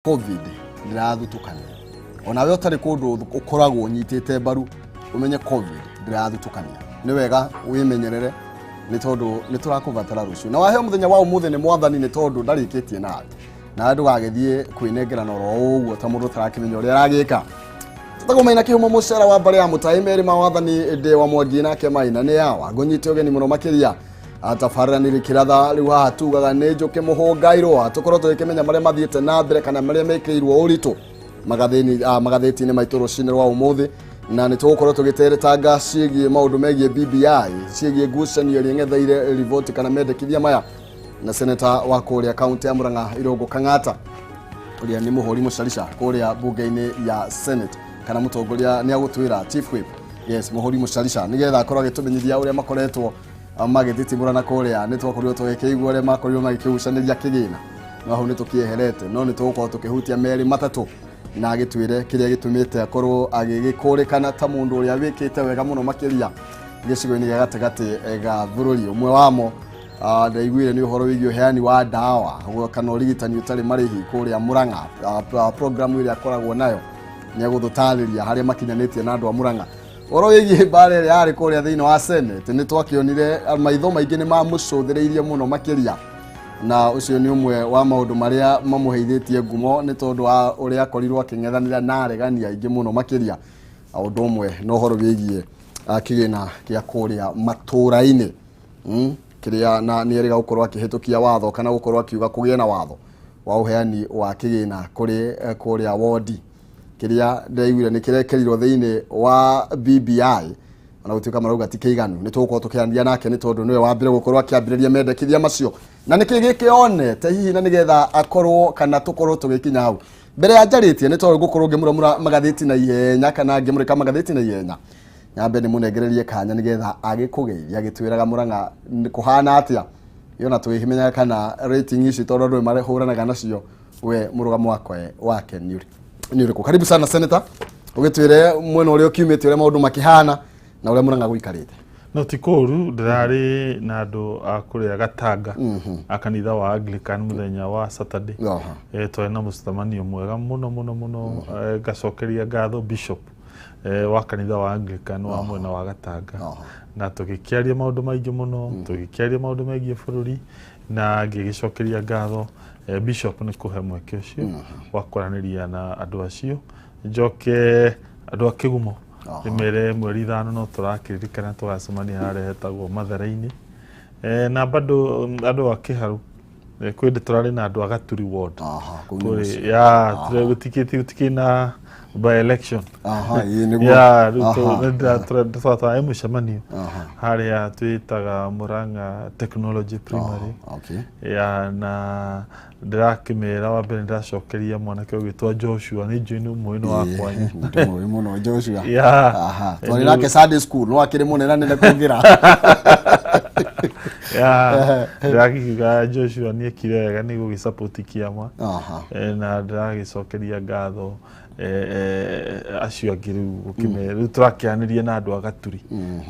Covid ndĩrathutũkania. Onawe ũtarĩ kũndũ ũkoragwo ũnyitĩte mbaru, ũmenye Covid ndĩrathutũkania. Nĩ wega wĩmenyerere nĩ tondũ nĩ tũrakũbatara rũciũ. Na waheo mũthenya wa ũmũthĩ nĩ mwathani nĩ tondũ ndarĩkĩtie nawe. Nawe ndũgagĩthiĩ kwĩnengerana oro ũguo ta mũndũ ũtarakĩmenya ũrĩa aragĩka. Tũtagwo Maina Kĩhumo mũcera wa mbarĩ ya Mũtai merĩ ma wathani ndĩ wa Mwangi nake Maina nĩ yawa. Ngũnyite ũgeni mũno makĩria tabarĩra nĩ kĩratha rĩu haha tugaga nĩ njũkĩ mũhũngairwo tũkorwo tũgĩkĩmenya marĩa mathiĩte na mbere kana marĩa mekĩirwo ũritũ magathĩti-inĩ maitũ rũcinĩ rwa ũmũthĩ, na nĩ tũgũkorwo tũgĩteretanga ciĩgiĩ maũndũ megiĩ BBI, ciĩgiĩ ngucanio ĩrĩa ĩng'etheire riboti kana mendekithia maya na seneta wa kũrĩa kaunti ya Murang'a Irũngũ Kang'ata, ũrĩa nĩ mũhũri mũcarica kũrĩa bunge-inĩ ya Senate kana mũtongoria nĩ agũtwĩra chief whip, yes, mũhũri mũcarica, nĩgetha akorwo agĩtũmenyithia ũrĩa makoretwo magĩtitimũrana kũrĩa. Nĩ twakorirwo tũgĩkĩigua ũrĩa makorirwo magĩkĩgucanĩria kĩgĩna, no hau nĩ tũkĩeherete, no nĩ tũgũkorwo tũkĩhutia merĩ matatũ na agĩtwĩre kĩrĩa gĩtũmĩte akorwo agĩgĩkũrĩkana ta mũndũ ũrĩa wĩkĩte wega mũno makĩria gĩcigo-inĩ gĩa gatagatĩ ga bũrũri. Ũmwe wamo ndaiguire nĩ ũhoro wĩgiĩ ũheani wa ndawa kana ũrigitani ũtarĩ marĩhi kũrĩa Murang'a, programu ĩrĩa akoragwo nayo nĩ egũtũtarĩria harĩa makinyanĩtie na andũ a Murang'a. Ũhoro wĩgiĩ mbara ĩrĩa yarĩ kũrĩa thĩinĩ wa Senate, nĩ twakĩonire maitho maingĩ nĩ mamũcũthĩrĩirie mũno makĩria, na ũcio nĩ ũmwe wa maũndũ marĩa mamũheithĩtie ngumo nĩ tondũ wa ũrĩa akorirwo akĩng'ethanĩra na aregani aingĩ mũno makĩria. Ũndũ ũmwe na ũhoro wĩgiĩ kĩgĩna kĩa kũrĩa matũũra-inĩ, kĩrĩa na nĩ erĩga gũkorwo akĩhĩtũkia watho kana gũkorwo akiuga kũgĩe na watho wa ũheani wa kĩgĩna kũrĩ kũrĩa wondi, kĩrĩa ndĩraiguire nĩ kĩrekĩrirwo thĩinĩ wa BBI, ona gũtuĩka marauga ti kĩiganu. Nĩ tũgũkorwo tũkĩaranĩria nake nĩ tondũ nĩwe wa mbere gũkorwo akĩambĩrĩria mendekithia macio na nĩkĩ gĩkĩ onete hihi, na nĩgetha akorwo kana tũkorwo tũgĩkinya hau. Mbere ya njarĩtie nĩ tondũ ngũkorwo ngĩmũramũra magathĩti na ihenya kana ngĩmũrĩka magathĩti na ihenya, nyambe nĩ mũnengererie kanya nĩgetha agĩkũgeithia agĩtwĩraga Mũrang'a kũhana atĩa yona tũgĩkĩmenyaga kana rating ici, tondũ andũ nĩ mahũranaga nacio, we mũrũgamo wake nĩ ũrĩkũ. Karibu sana, senator, ũgĩtwĩre mwena ũrĩa ũkiumĩte, ũrĩa maũndũ makĩhana na ũrĩa Mũrang'a gũikarĩte. No ti kũũru, ndĩrarĩ na andũ a kũrĩa Gatanga a kanitha wa Anglican mũthenya wa Saturday. Twarĩ na mũcemanio mwega mũno mũno mũno. Ngacokeria ngatho bishop wa kanitha wa Anglican wa mwena wa Gatanga, na tũgĩkĩaria maũndũ maingĩ mũno, tũgĩkĩaria maũndũ megiĩ bũrũri, na ngĩgĩcokeria ngatho bishop nĩ kũhe mweke ũcio wa kwaranĩria na andũ acio. Njoke andũ a Kĩgumo ndĩmere mweri 5 no tũrakĩririkana tũgacemania harĩa hetagwo Mathare-inĩ. Na bado andũ a Kĩharu, kwĩ ndĩ tũrarĩ na andũ a Gaturi ward. Aha, kũu nĩ kũrĩ mũciĩ. Ya gũtikĩ gũtikĩ na by election. Aha, ĩĩ nĩguo. Ya rĩu twarĩ mũcemanio harĩa twĩtaga Murang'a Technology Primary. Ya na ndĩrakĩmera wa mbere ndĩracokeria mwanake ũgĩtwo Joshua, nĩ njũĩ nĩ ũmwe wa kwanyu. Ndĩmũĩ mũno Joshua. Twarĩ nake Sunday school, no akĩrĩ mũnene nene kũngĩra. Ya ndĩrakiuga Joshua nĩ ekire wega nĩ gũgĩsupport kĩama. Na ndĩragĩcokeria ngatho acio angĩ rĩu gũkĩmera rĩu tũrakĩanĩria na andũ a Gaturi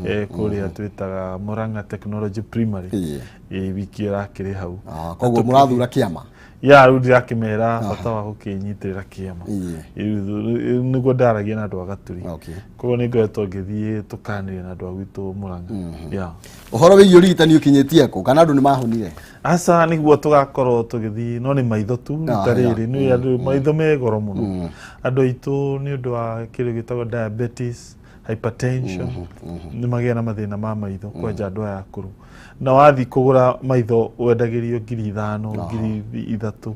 kũrĩa twĩtaga Murang'a Technology Primary. Wiki ĩrakĩrĩ hau. Ah, koguo mũrathura kĩama. Ya rĩu ndĩrakĩmera bata wa gũkĩnyitĩrĩra kĩama. Rĩu nĩguo ndaragia na andũ a Gaturi. Koguo nĩ ngoretwo ngĩthiĩ tũkanĩria na andũ a gwitũ Murang'a ya. Ũhoro wĩgiĩ ũrigitani ũkinyĩtie kũ, kana andũ nĩ mahonire? Aca, nĩguo tũgakorwo tũgĩthiĩ, no nĩ maitho tu rita rĩrĩ nĩ andũ maitho me goro mũno andũ aitũ nĩ ũndũ wa kĩndũ gĩtagwo diabetes, hypertension, nĩ magĩa na mathĩna ma maitho kwanja andũ aya akũrũ, na wathiĩ kũgũra maitho wendagĩrio 5000, 3000.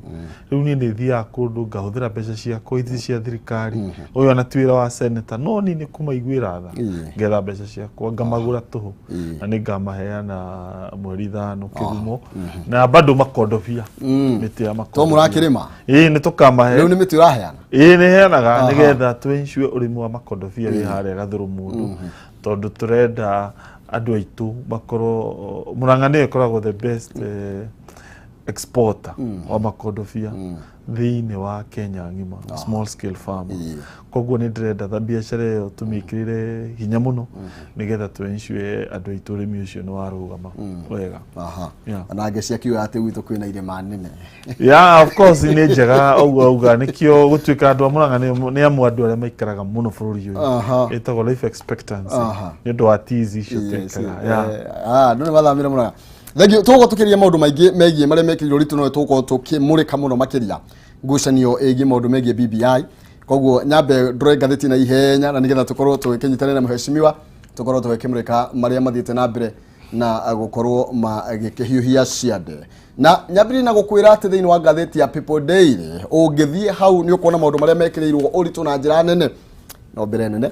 Rĩu niĩ nĩ thiaga kũndũ ngahũthĩra mbeca ciakwa ithi cia thirikari, ũyũ ona ti wĩra wa senator, no niĩ nĩ kũmaiguĩra tha, ngetha mbeca ciakwa ngamagũra tũhũ, na nĩ ngamaheana mweri 5 Kĩgumo, na bado makondobia, mĩtĩ ya To makondobia. Mũrakĩrĩma? Ĩĩ, nĩ tũkamahe. Rĩu nĩ mĩtĩ ũraheana? Ĩĩ, nĩ heanaga nĩgetha twensure ũrĩmi wa makondobia wĩ harĩa Gathũrũ mũndũ, tondũ tũrenda andũ aitũ makorwo Murang'a nĩyo ĩkoragwo the best exporter wa makondobia. Thĩinĩ wa Kenya ng'ima, small scale farmer. Koguo nĩ ndĩrenda tha biacara ĩyo tũmĩkĩrĩre hinya mũno nĩgetha tũ ensure andũ aitũ ũrĩmi ũcio nĩ warũgama wega. Ona ngeci akiuga atĩ gwitũ kwĩna irĩma nene. Yeah, of course nĩ njega ũguo auga, nĩkĩo gũtuĩka andũ a Murang'a nĩ amwe andũ arĩa maikaraga mũno bũrũri ũyũ. Ĩtagwo life expectancy nĩ ũndũ wa teas icio twĩkaga. Yeah. Andũ nĩ mathamire Murang'a. Thank you. Tũgũkorwo tũkĩria maũndũ maingĩ megiĩ marĩa mekĩrirwo ũritũ, no tũgũkorwo tũkĩmũrĩka mũno makĩria ngucanio ĩgiĩ maũndũ megiĩ BBI. Koguo nyambe ndore ngathĩti na ihenya na nĩgetha tũkorwo tũgĩkĩnyitanĩra na mheshimiwa, tũkorwo tũgĩkĩmũrĩka marĩa mathiĩte na mbere na gũkorwo magĩkĩhiũhia ciande. Na nyambĩrĩrie na gũkwĩra atĩ thĩinĩ wa ngathĩti ya People Daily ũngĩthiĩ hau nĩ ũkuona maũndũ marĩa mekĩrĩirwo ũritũ na njĩra nene. No mbere nene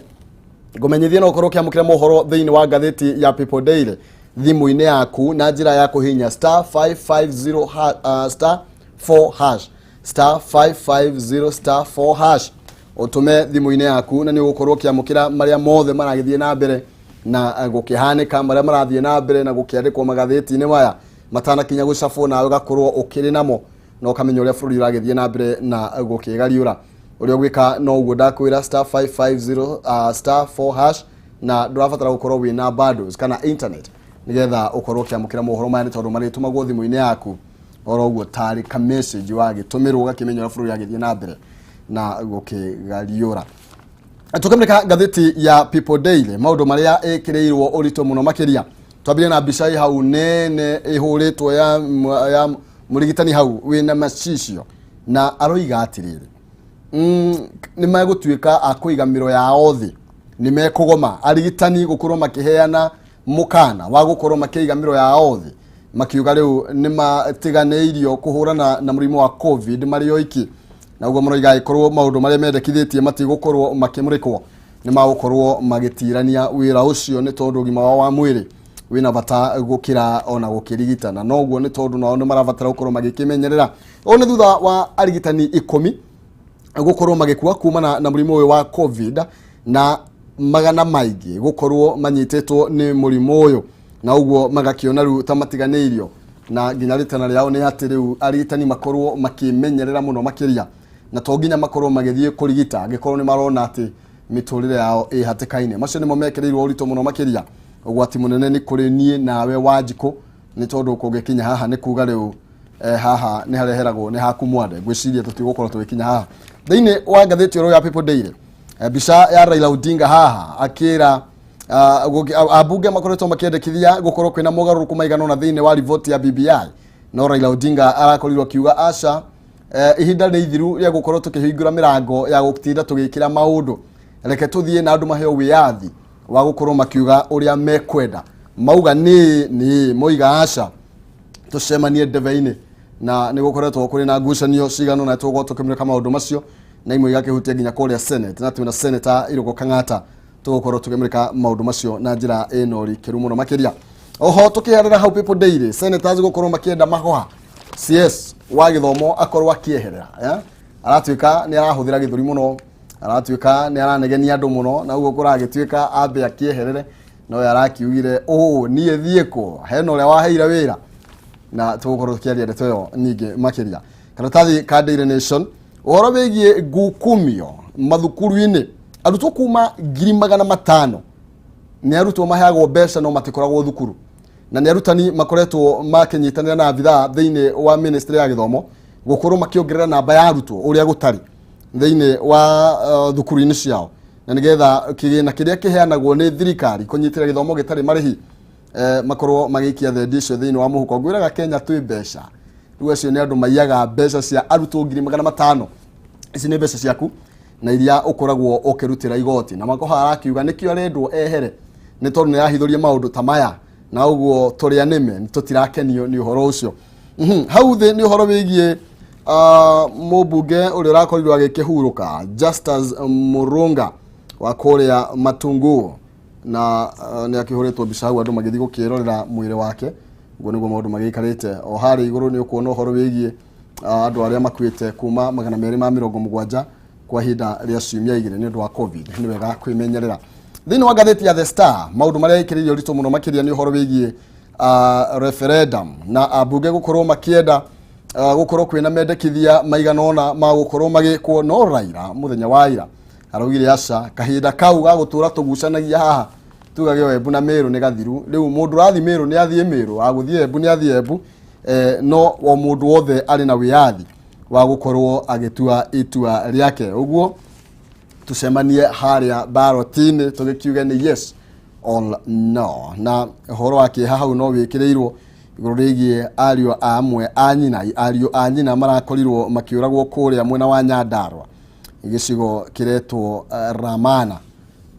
ngũmenyithie no ũkorwo ũkĩamũkĩra mohoro thĩinĩ wa ngathĩti ya People Daily thimũ-inĩ yaku na njĩra ya kũhihinya star 550 star 4 hash, star 550 star 4 hash, ũtũme thimũ-inĩ yaku na nĩ ũgũkorwo ũkĩamũkĩra marĩa mothe maragĩthiĩ na mbere na gũkĩhanĩka, marĩa marathiĩ na mbere na gũkĩandĩkwo magathĩti-inĩ maya matanakinya gũcabwo, nawe ũgakorwo ũkĩrĩ namo na ũkamenya ũrĩa bũrũri ũragĩthiĩ na mbere na gũkĩgariũra. Ũrĩa ũgwĩka no ũguo ndakwĩra, star 550 star 4 hash, na ndũrabatara gũkorwo wĩna bundles kana internet nĩgetha ũkorwo ũkĩamũkĩra mohoro maya, nĩ tondũ marĩtũmagwo thimũ-inĩ yaku oro ũguo tarĩ ka message wagĩtũmĩrwo, ũgakĩmenya ũrĩa bũrũri ũragĩthiĩ na mbere na gũkĩgariũra. Tũkĩmũrĩka ngathĩti ya People Daily, maũndũ marĩa ĩkĩrĩirwo ũritũ mũno makĩria, twambire na mbica ĩ hau nene ĩhũrĩtwo ya mũrigitani hau wĩna macicio, na aroiga atĩrĩrĩ, nĩ megũtuĩka a kũiga mĩro yao thĩ, nĩ mekũgoma. Arigitani gũkorwo makĩheana mũkana wa gũkorwo makĩiga mĩro yao thĩ, makiuga rĩu nĩ matiganĩirio kũhũrana na mũrimũ wa COVID marĩ oiki, na ũguo maroiga angĩkorwo maũndũ marĩa mendekithĩtie matigũkorwo makĩmũrĩkwo, nĩ magũkorwo magĩtirania wĩra ũcio, nĩ tondũ ũgima wao wa mwĩrĩ wĩna bata gũkĩra ona gũkĩrigitana. Noguo nĩ tondũ nao nĩ marabatara gũkorwo magĩkĩmenyerera. Ũũ nĩ thutha wa arigitani 10 gũkorwo magĩkua kumana na mũrimũ ũyũ wa COVID na magana maingĩ gũkorwo manyitĩtwo nĩ mũrimũ ũyũ, na ũguo magakĩona rĩu ta matiganĩirio, na nginya rĩtana rĩao nĩ atĩ rĩu arigitani makorwo makĩmenyerera mũno makĩria, na to nginya makorwo magĩthiĩ kũrigita angĩkorwo nĩ marona atĩ mĩtũrĩre yao ĩ hatĩka-inĩ. Macio nĩmo mekĩrĩirwo ũritũ mũno makĩria. Ũgwati mũnene nĩ kũrĩ niĩ nawe Wanjikũ, nĩ tondũ kũngĩkinya haha nĩ kuga rĩu haha nĩ hareheragwo nĩ haku mwande. Ngwĩciria tũtigũkorwo tũgĩkinya haha. Thĩinĩ wa ngathĩti oro ya People Daily, mbica ya Raila Odinga haha akĩra ambunge makoretwo makĩendekithia gũkorwo kwĩna mogarũrũku maigana ũna thĩinĩ wa riboti ya BBI, no Raila Odinga arakorirwo akiuga aca, ihinda nĩ ithiru rĩa gũkorwo tũkĩhingũra mĩrango ya gũtinda tũgĩkĩra maũndũ. Reke tũthiĩ na andũ maheo wĩyathi wa gũkorwo makiuga ũrĩa mekwenda. Mauga nĩ nĩ, moiga aca, tũcemanie ndebe-inĩ. Na nĩ gũkoretwo kũrĩ na ngucanio cigana ũna, tũgũkorwo tũkĩmũrĩka maũndũ macio, na imwe igakĩhutia nginya kũrĩa Senate, na twĩna Senator Irũngũ Kang'ata. Tũgũkorwo tũkĩmũrĩka maũndũ macio na njĩra ĩna ũrikĩru mũno makĩria. Oho tũkĩherera hau People Daily, senators gũkorwo makĩenda Magoha CS wa gĩthomo akorwo akĩeherera, yeah? Aratuĩka nĩ arahũthĩra gĩthũri mũno, aratuĩka nĩ aranegenia andũ mũno, na ũguo kũragĩtuĩka ambe akĩeherere. No we arakiugire ũũ, niĩ thiĩ kũ, hena ũrĩa waheire wĩra, na tũgũkorwo tũkĩaria ndeto ĩyo ningĩ makĩria. Karatathi ka Daily Nation, ũhoro wĩgiĩ ngukumio mathukuru-inĩ, arutwo kuma 500,000 nĩ arutwo maheagwo mbeca no matikoragwo thukuru, na nĩ arutani makoretwo makĩnyitanĩra na abithaa thĩinĩ wa ministry ya gĩthomo gũkorwo makĩongerera namba ya arutwo ũrĩa gũtarĩ thĩinĩ wa thukuru-inĩ ciao, na nĩgetha kĩgĩna kĩrĩa kĩheanagwo nĩ thirikari kũnyitĩra gĩthomo gĩtarĩ marĩhi, makorwo magĩikia thendi icio thĩinĩ wa mũhuko. Ngwĩraga Kenya twĩ mbeca. Rĩu acio nĩ andũ maiyaga mbeca cia arutwo 500,000. Ici nĩ mbeca ciaku na iria ũkoragwo ũkĩrutĩra igoti, na Magoha arakiuga nĩkĩo arendwo ehere, nĩ tondũ nĩ arahithũria maũndũ ta maya, na ũguo tũrĩ anĩme tũtirakenio nĩ ũhoro ũcio. Hau thĩ nĩ ũhoro wĩgiĩ mũmbunge ũrĩa ũrakorirwo agĩkĩhurũka, Justus Murunga wa kũrĩa Matungu, na nĩ akĩhũrĩtwo mbica hau andũ magĩthiĩ gũkĩrorera mwĩrĩ wake. Ũguo nĩguo maũndũ magĩikarĩte. O harĩa igũrũ nĩ ũkuona ũhoro wĩgiĩ andũ arĩa makuĩte kuma 270 kwa ihinda rĩa ciumia 2 nĩ ũndũ wa COVID. Nĩ wega kwĩmenyerera. Thĩinĩ wa ngathĩti ya The Star, maũndũ marĩa ĩkĩrĩirie ũritũ mũno makĩria nĩ ũhoro wĩgiĩ referendum na ambunge gũkorwo makĩenda Gũkorwo kwĩna mendekithia maigana ũna ma gũkorwo magĩkwo, no Raila mũthenya wa ira araugire aca, kahinda kau ga gũtũra tũgucanagia haha tugage o Embu na Meru nĩ gathiru. Rĩu mũndũ ũrathiĩ Meru nĩ athiĩ Meru, agũthiĩ Embu nĩ athiĩ Embu, no o mũndũ wothe arĩ na wĩyathi wa gũkorwo agĩtua itua rĩake. Ũguo tucemanie harĩa ballot-inĩ tũgĩkiuge nĩ yes or no. Na ũhoro wa kĩeha hau no wĩkĩrĩirwo igũrũ rĩgiĩ ariũ a amwe a nyina, ariũ a nyina marakorirwo makĩũragwo kũrĩa mwena wa Nyandarua, gĩcigo kĩretwo Ramana.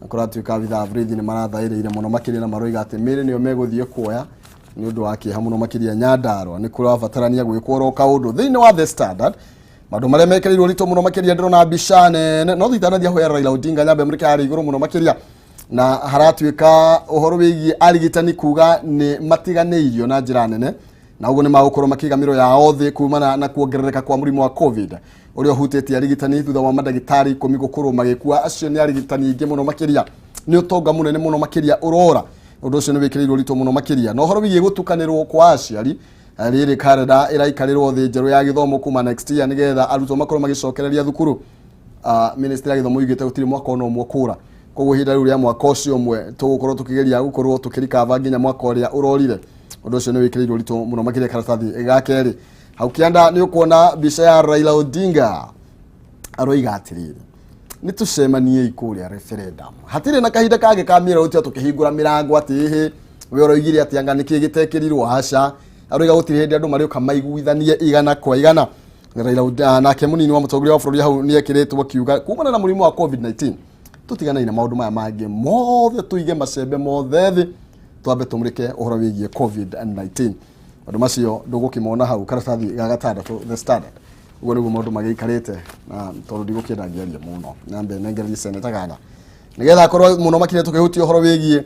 Na kũratuĩka abithaa a borithi nĩ marathaĩrĩire mũno makĩria na maroiga atĩ mĩĩrĩ nĩyo megũthiĩ kuoya nĩ ũndũ wa kĩeha mũno makĩria. Nyandarua nĩ kũrabatarania gwĩkwo oro kaũndũ. Thĩinĩ wa The Standard, maũndũ marĩa mekĩrĩirwo ũritũ mũno makĩria, ndĩrona mbica nene, no thitanathiĩ hoya Raila Odinga nyambe mũrĩke harĩa igũrũ mũno makĩria, na haratuĩka ũhoro wĩgiĩ arigitani kuga nĩ matiganĩirio na njĩra nene, na ũguo nĩ magũkorwo makĩiga mĩro yao thĩ kumana na kuongerereka kwa mũrimũ wa COVID ũrĩa ũhutĩtie arigitani, thutha wa mandagĩtarĩ 10 gũkorwo magĩkua. Acio nĩ arigitani aingĩ mũno makĩria, nĩ ũtonga mũnene mũno makĩria ũrora. Ũndũ ũcio nĩ wĩkĩrĩirwo ũritũ mũno makĩria. Na ũhoro wĩgiĩ gũtukanĩrwo kwa aciari, rĩrĩ karenda ĩraikarĩrwo thĩ njerũ ya gĩthomo kuma next year, nĩgetha arutwo makorwo magĩcokereria thukuru. Ministry ya gĩthomo yugĩte gũtirĩ mwaka ona ũmwe kũra, koguo ihinda rĩu rĩa mwaka ũcio ũmwe tũgũkorwo tũkĩgeria gũkorwo tũkĩrikava nginya mwaka ũrĩa ũrorire. Ũndũ ũcio nĩ wĩkĩrĩirwo ũritũ mũno makĩria. Karatathi ga kerĩ hau kĩanda nĩ ũkuona mbica ya Raila Odinga, aroiga atĩrĩrĩ, nĩ tũcemaniei kũrĩa referendum, hatirĩ na kahinda kangĩ ka mĩero tia tũkĩhingũra mĩrango atĩ ĩhĩ we ũroigire atĩ anga nĩkĩ gĩtekĩrirwo. Aca, aroiga gũtirĩ hĩndĩ andũ marĩũka maiguithanie 100%. Raila Odinga nake mũnini wa mũtongoria wa bũrũri hau nĩ ekĩrĩtwo akiuga kumana na mũrimũ wa COVID-19 tũtiganai na maũndũ maya mangĩ mothe, tũige macembe mothe thĩ, twambe tũmũrĩke ũhoro wĩgiĩ COVID-19. Maũndũ macio ndũgũkĩmona hau karatathi ga gatandatũ, The Standard. Ũguo nĩguo maũndũ magĩikarĩte, na tondũ ndigũkĩenda ngĩarie mũno, na mbe nengererie seneta gana nĩgetha akorwo mũno makĩria tũkĩhutia ũhoro wĩgiĩ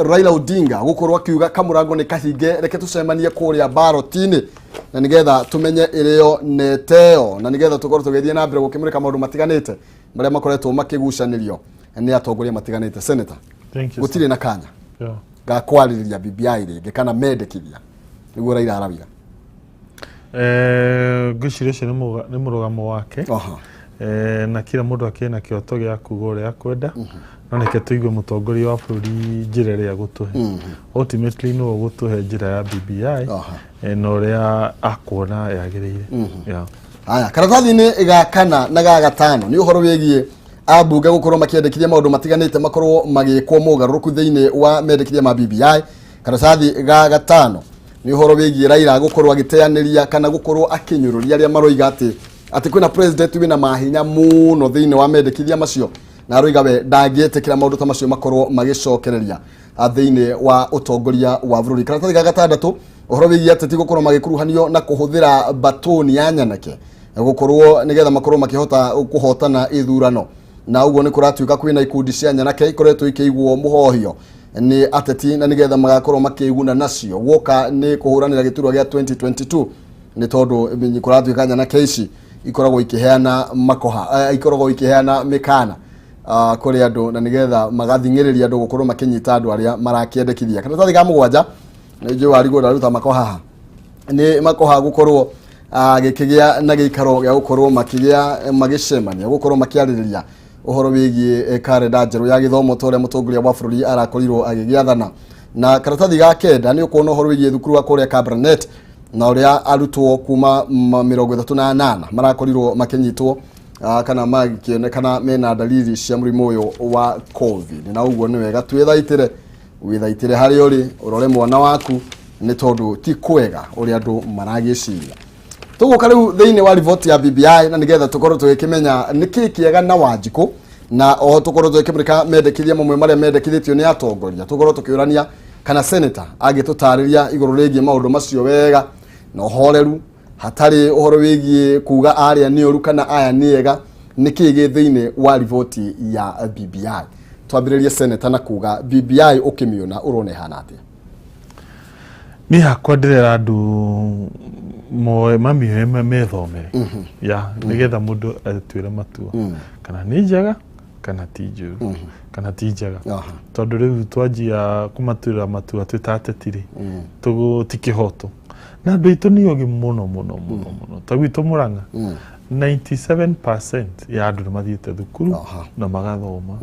Raila Odinga gũkorwo akiuga kamũrango nĩ kahinge, reke tũcemanie kũrĩa ballot-inĩ na nĩgetha tũmenye ĩrĩo neteo, na nĩgetha tũkorwo tũgĩthiĩ na mbere gũkĩmũrĩka maũndũ matiganĩte marĩa makoretwo makĩgucanĩrio nĩ atongoria matiganĩte. Senator, Thank you, sir. gũtirĩ na kanya ga kwarĩrĩria BBI rĩngĩ kana mendekithia, nĩguo Raila arauga? Ngwĩciria ũcio nĩ mũrũgamo wake. Na kila mũndũ akĩrĩ na kĩhoto gĩa kuga ũrĩa akwenda, no reke tũigue mũtongoria wa bũrũri njĩra ĩrĩa egũtũhe. Ultimately nĩwe ũgũtũhe njĩra ya BBI na ũrĩa akuona yagĩrĩire. Yeah. Haya, karatathi-inĩ ga kana na ga gatano nĩ ũhoro wĩgiĩ ambunge gũkorwo makĩendekithia maũndũ matiganĩte makorwo magĩkwo mogarũrũku thĩinĩ wa mendekithia ma BBI. Karatathi ga gatano nĩ ũhoro wĩgiĩ Raila gũkorwo agĩteanĩria kana gũkorwo akĩnyũrũria arĩa maroiga atĩ kwĩna president wĩna mahinya mũno thĩinĩ wa mendekithia macio, na aroiga we ndangĩtĩkĩra maũndũ ta macio makorwo magĩcokereria thĩinĩ wa ũtongoria wa bũrũri. Karatathi ga gatandatũ, ũhoro wĩgiĩ ateti gũkorwo magĩkuruhanio na kũhũthĩra batoni ya nyanake gũkorwo nĩgetha makorwo makĩhota kũhotana ithurano, na ũguo nĩ kũratuĩka kwĩna ikundi cia nyanake ikoretwo ikĩigwo mũhohio nĩ ateti na nĩgetha magakorwo makĩguna nacio guoka nĩ kũhũranĩra gĩturwa gĩa 2022, nĩ tondũ kũratuĩka nyanake ici ikoragwo ikĩheana makoha, ikoragwo ikĩheana mĩkana kũrĩ andũ na nĩgetha magathing'ĩrĩria andũ gũkorwo makĩnyita andũ arĩa marakĩendekithia. Karatathi ga mũgwanja, nĩ njũĩ warigwo ndaruta makoha haha, nĩ makoha gũkorwo gĩkĩgĩa na gĩikaro gĩa gũkorwo makĩgĩa magĩcemania gũkorwo makĩarĩrĩria ũhoro wĩgiĩ karenda njerũ ya gĩthomo ta ũrĩa mũtongoria wa bũrũri arakorirwo agĩgĩathana. Na karatathi ga kenda nĩ ũkuona ũhoro wĩgiĩ thukuru wa kũrĩa Kabarnet na ũrĩa arutwo kuma 38 marakorirwo makĩnyitwo kana magĩkĩonekana mena dalili cia mũrimũ ũyũ wa COVID. Na ũguo nĩ wega twĩthaitĩre, wĩthaitĩre harĩa ũrĩ, ũrore mwana waku, nĩ tondũ ti kwega ũrĩa andũ maragĩciria. Tũgũka rĩu thĩinĩ wa riboti ya BBI na nĩgetha tũkorwo tũgĩkĩmenya nĩkĩ kĩega na Wanjikũ, na oho tũkorwo tũgĩkĩmũrĩka mendekithia mamwe marĩa mendekithĩtio nĩ atongoria. Tũkorwo tũkĩũrania kana senator angĩtũtarĩria igũrũ rĩgiĩ maũndũ macio wega na ũhoreru, hatarĩ ũhoro wĩgiĩ kuga arĩa nĩ ũru kana aya nĩ ega, nĩkĩ gĩ thĩinĩ wa riboti ya BBI. Twambĩrĩrie, senator, na kuga BBI ũkĩmĩona ũrona ĩhana atĩa? Niĩ hakwa ndĩrera andũ moe mamĩoe methomere ya nĩgetha mũndũ atuĩre matua kana nĩ njega kana Kana ti njũru kana ti njega, tondũ rĩu twanjia kũmatuĩra matua twĩ ta ateti rĩ, ti kĩhoto, na andũ aitũ nĩ ogĩ mũno mũno mũno mũno. Ta gwitũ Mũrang'a, 97% ya andũ nĩ mathiĩte thukuru na magathoma.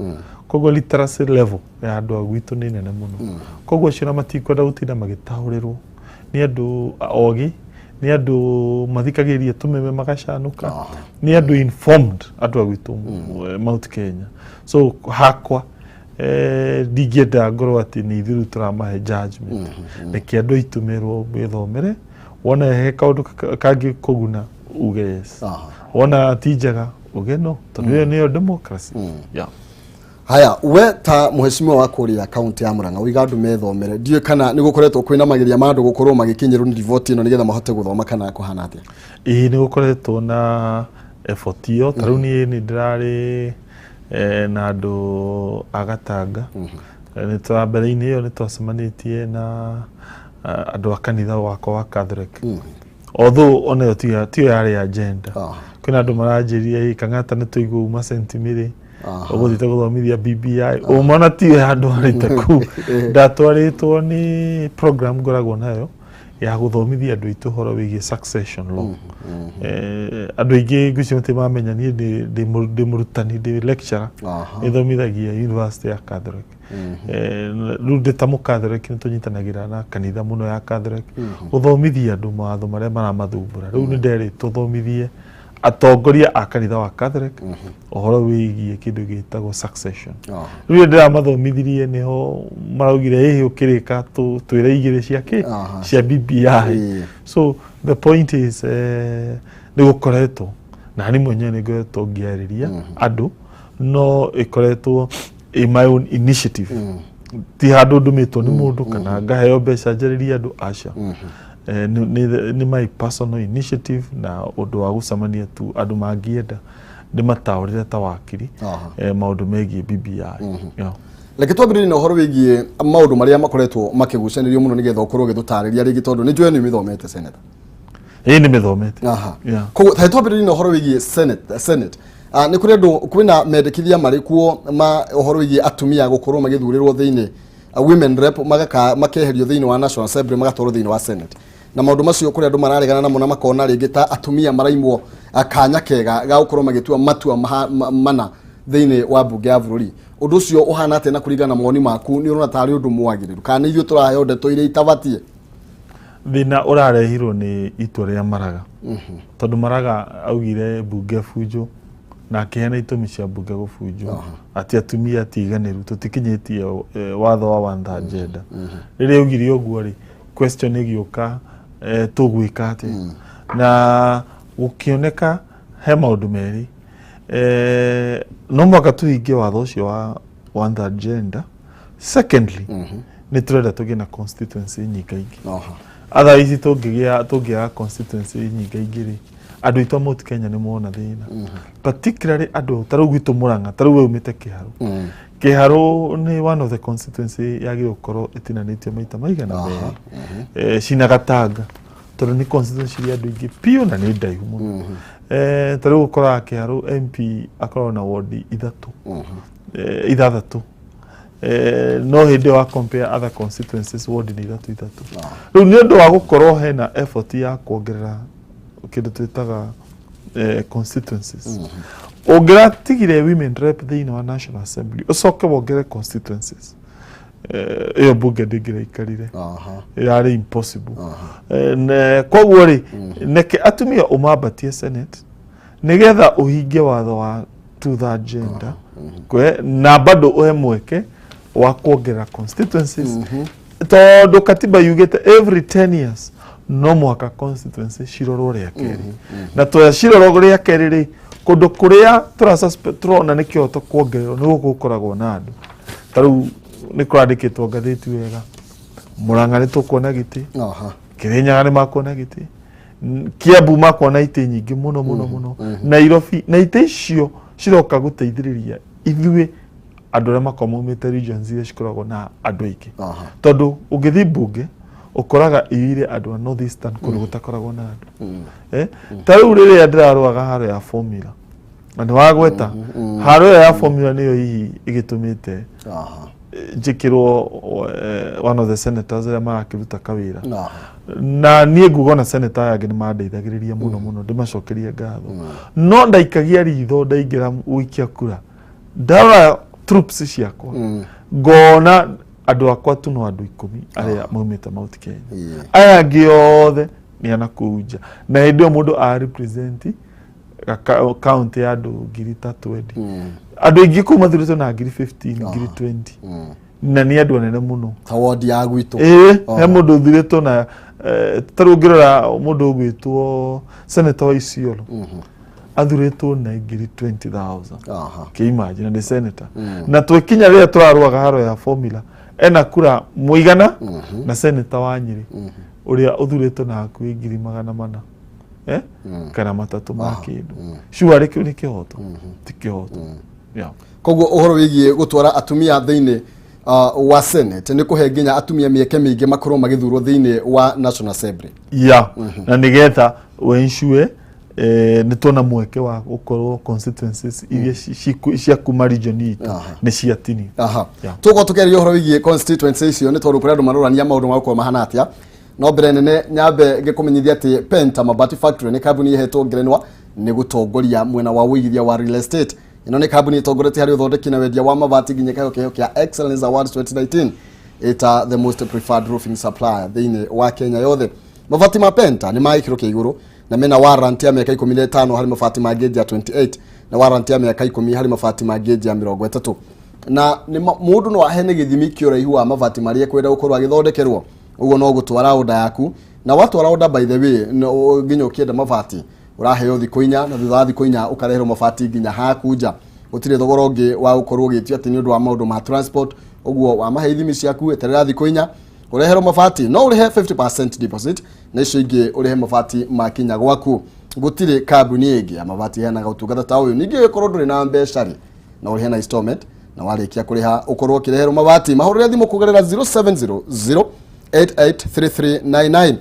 Koguo literacy level ya andũ a gwitũ nĩ nene mũno. Koguo acio na matikwenda gũtinda magĩtaũrĩrwo nĩ andũ ogĩ, nĩ andũ mathikagĩrĩria tũmeme magacanũka, nĩ andũ informed, andũ a gwitũ Mount Kenya. So hakwa ndingĩenda ngorwo atĩ nĩ ithuĩ rĩu tũramahe judgment. Reke andũ aitũ merwo wĩthomere, wona he kaũndũ kangĩkũguna uge yes, wona ti njega uge no, tondũ ĩyo nĩyo democracy, yeah. Haya, we ta mũhecimiwa wa kũrĩa kaunti ya Murang'a uiga andũ methomere, ndiũĩ kana nĩ gũkoretwo kwĩna mageria ma andũ gũkorwo magĩkinyĩrwo nĩ riboti ĩno nĩgetha mahote gũthoma kana kũhana atĩa? Ĩĩ, nĩ gũkoretwo na effort ĩyo. Ta rĩu niĩ nĩ ndĩrarĩ na andũ a Gatanga. Nĩ twa mbere-inĩ ĩyo nĩ twacemanĩtie na andũ a kanitha wakwa wa Catholic, although ona ĩyo tiyo yarĩ agenda. Kwĩna andũ maranjĩria, "Ĩ Kang'ata, nĩ tũigua uma St. Mary ũgũthiĩte gũthomithia BBI." Ũmona tiyo yandwarĩte kũu, ndatwarĩtwo nĩ program ngoragwo nayo ya gũthomithia andũ aitũ ũhoro wĩgiĩ succession law. Andũ aingĩ ngwĩciria matirĩ mamenya niĩ ndĩ mũrutani, ndĩ lecturer, nĩthomithagia University ya Catholic. Rĩu ndĩ ta mũcatholic nĩ tũnyitanagĩra na kanitha mũno ya Catholic gũthomithia andũ mawatho marĩa maramathumbũra. Rĩu nĩ nderĩtwo thomithie atongoria a kanitha wa Catholic ũhoro wĩgiĩ kĩndũ gĩtagwo succession. Rĩu ndĩramathomithirie nĩho maraugire, "Ĩhĩ, ũkĩrĩka twĩre igĩrĩ cia kĩ cia BBI." So the point is, nĩ gũkoretwo na niĩ mwenyewe nĩ ngoretwo ngĩarĩria andũ, no ĩkoretwo ĩ my own initiative, ti handũ ndũmĩtwo nĩ mũndũ kana ngaheo mbeca njarĩrie andũ, aca. Nĩ my personal initiative na ũndũ wa gũcemania tu andũ mangĩenda ndĩmataũrĩre ta wakiri maũndũ megiĩ BBI, yeah. Reke twambĩrĩrie na ũhoro wĩgiĩ maũndũ marĩa makoretwo makĩgucanĩrio mũno, nĩgetha ũkorwo ũgĩtũtarĩria rĩngĩ, tondũ nĩ njũĩ nĩ ũmĩthomete, Senator. Ĩĩ, nĩ mĩthomete. Koguo ta twambĩrĩrie na ũhoro wĩgiĩ Senate. Nĩ kũrĩ andũ, kwĩna mendekithia marĩ kuo ma ũhoro wĩgiĩ atumia gũkorwo magĩthurĩrwo thĩinĩ women rep, magaka makeherio thĩinĩ wa National Assembly magatwarwo thĩinĩ wa Senate, na maũndũ macio kũrĩ andũ mararegana namo na makona rĩngĩ ta atumia maraimwo kanya kega ga gũkorwo magĩtua matua mana thĩinĩ wa mbunge ya bũrũri. Ũndũ ũcio ũhana atĩa, na kũringana na mawoni maku nĩ ũrona tarĩ ũndũ mwagĩrĩru kana nĩ ithuĩ tũraheo ndeto iria itabatiĩ? Thĩna ũrarehirwo nĩ itua rĩa Maraga, tondũ Maraga augire mbunge bunjwo na akĩheana itũmi cia mbunge gũbunjwo atĩ atumia tiganĩru, tũtikinyĩtie watho wa one third gender. Rĩrĩa augire ũguo rĩ, question ĩgĩũka, tũgwĩka atĩa? Na gũkĩoneka he maũndũ merĩ. No mũhaka tũhingie watho ũcio wa one third gender. Secondly, nĩ tũrenda tũgĩe na constituency nyingaingĩ. Otherwise tũngĩgĩa tũngĩaga constituency nyingaingĩ rĩ, andũ aitũ a Mount Kenya nĩ mona thĩna, particularly andũ ta rĩu gwitũ Murang'a. Ta rĩu we umĩte Kĩharũ. Kĩharũ nĩ one of the constituency yagĩrĩirwo gũkorwo ĩtinanĩtio maita maigana merĩ, cina Gatanga, tondũ nĩ constituency iria andũ aingĩ biũ na nĩ ndaihu mũno. Ta rĩu ũkoraga Kĩharũ MP akoragwo na wodi ithatũ, ithathatũ, no hĩndĩ ĩyo wa compare other constituencies, ward nĩ ithatũ ithatũ. Rĩu nĩ ũndũ wa gũkorwo hena effort ya kuongerera kĩndũ twĩtaga constituencies, ũngĩratigire women rep thĩinĩ wa National Assembly, ũcoke wongerere constituencies, ĩyo mbunge ndĩngĩraikarire. Ĩrarĩ impossible. Koguo rĩ, neke atumia ũmambatie Senate nĩgetha ũhingie watho wa two third gender, na bado ũhe mweke wa kuongerera constituencies, tondũ katiba yugĩte every 10 years no mũhaka constituency cirorwo rĩa kerĩ. Na toya cirorwo rĩa kerĩ rĩ, kũndũ kũrĩa tũrona nĩ kĩhoto kuongererwo nĩ gũkũ gũkoragwo na andũ. Ta rĩu nĩ kũrandĩkĩtwo ngathĩti wega, Mũrang'a nĩ tũkuona gĩtĩ, Kĩrĩnyaga nĩ makuona gĩtĩ, Kiambu makuona itĩ nyingĩ mũno mũno mũno, Nairobi, na itĩ icio ciroka gũteithĩrĩria ithuĩ andũ arĩa makoragwo maumĩte regions iria cikoragwo na andũ aingĩ, tondũ ũngĩthiĩ mbunge ũkoraga iyũire andũ a North Eastern kũndũ gũtakoragwo na andũ. Ta rĩu rĩrĩa ndĩrarũaga haro ya formula, Na nĩ wagweta haro ĩyo ya formula nĩyo hihi ĩgĩtũmĩte njĩkĩrwo one of the senators arĩa marakĩruta kawĩra. Na niĩ nguga ona senator aya angĩ nĩ mandeithagĩrĩria mũno mũno, ndĩmacokerie ngatho. No ndaikagia ritho ndaingĩra gũikia kura, ndarora troops ciakwa, ngona andũ akwa tu no andũ 10 arĩa maumĩte Mount Kenya. Aya angĩ othe nĩ ana kũu nja, na hĩndĩ ĩyo mũndũ a represent county ya andũ ngiri ta 20. Andũ aingĩ kũu mathurĩtwo na ngiri 15, ngiri 20, na nĩ andũ anene mũno. Ta wodi ya gwitũ. Ĩĩ, he mũndũ ũthurĩtwo na ta rĩu ũngĩrora mũndũ ũgwĩtwo senator wa Isiolo athurĩtwo na ngiri 20,000. Kĩimagine nĩ senator, na twĩkinya rĩrĩa tũrarũaga haro ya formula ena kura mũigana na senator wa Nyĩrĩ ũrĩa ũthurĩtwo na hakuhĩ ngiri 400 kana 300 ma kĩndũ. Sure kĩu nĩ kĩhoto? Ti kĩhoto. Yeah. Koguo ũhoro wĩgiĩ gũtwara atumia thĩinĩ wa Senate nĩ kũhe nginya atumia mĩeke mĩingĩ makorwo magĩthurwo thĩinĩ wa National Assembly. Ya, na nĩgetha wensure nĩ tuona mweke wa gũkorwo constituencies iria cia kuma region itũ nĩ ciatinio. Tũgũkorwo tũkĩaria ũhoro wĩgiĩ constituency icio nĩ tondũ kũrĩ andũ marorania maũndũ ma gũkorwo mahana atĩa. No mbere nene nyambe ngĩkũmenyithia atĩ Penta Mabati Factory nĩ kambuni ĩhetwo ngerenwa nĩ gũtongoria mwena wa ũigithia wa real estate. Ĩno nĩ kambuni ĩtongoretie harĩ ũthondeki na wendia wa mabati nginya ĩkaheo kĩheo kĩa Excellence Awards 2019 ĩta the most preferred roofing supplier thĩinĩ wa Kenya yothe. Mabati ma Penta nĩ ma gĩkĩro kĩa igũrũ na mena warranty ya mĩaka 15 harĩ mabati ma gauge ya 28 na warranty ya mĩaka 10 harĩ mabati ma gauge ya 30. Na mũndũ no ahene gĩthimi kĩa ũraihu wa mabati marĩa ekwenda gũkorwo agĩthondekerwo. Ũguo no gũtwara order yaku, na watwara order, by the way, nginya ũkĩenda mabati ũraheo thikũ 4, na thutha wa thikũ 4 ũkareherwo mabati nginya haku nja. Gũtirĩ thogora ũngĩ wa gũkorwo ũgĩtio atĩ nĩ ũndũ wa maũndũ ma transport. Ũguo wamahe ithimi ciaku, eterera thikũ 4 ũreherwo mabati. No ũrĩhe 50% deposit na icio ingĩ ũrĩhe mabati makinya gwaku. Gũtirĩ kambuni ĩngĩ ya mabati ĩheanaga ũtungata ta ũyũ. Ningĩ ũngĩkorwo ndũrĩ na mbeca rĩ, no ũrĩhe na installment, na warĩkia kũrĩha ũkorwo ũkĩreherwo mabati. Mahũrĩre thimũ kũgerera 0700 883399,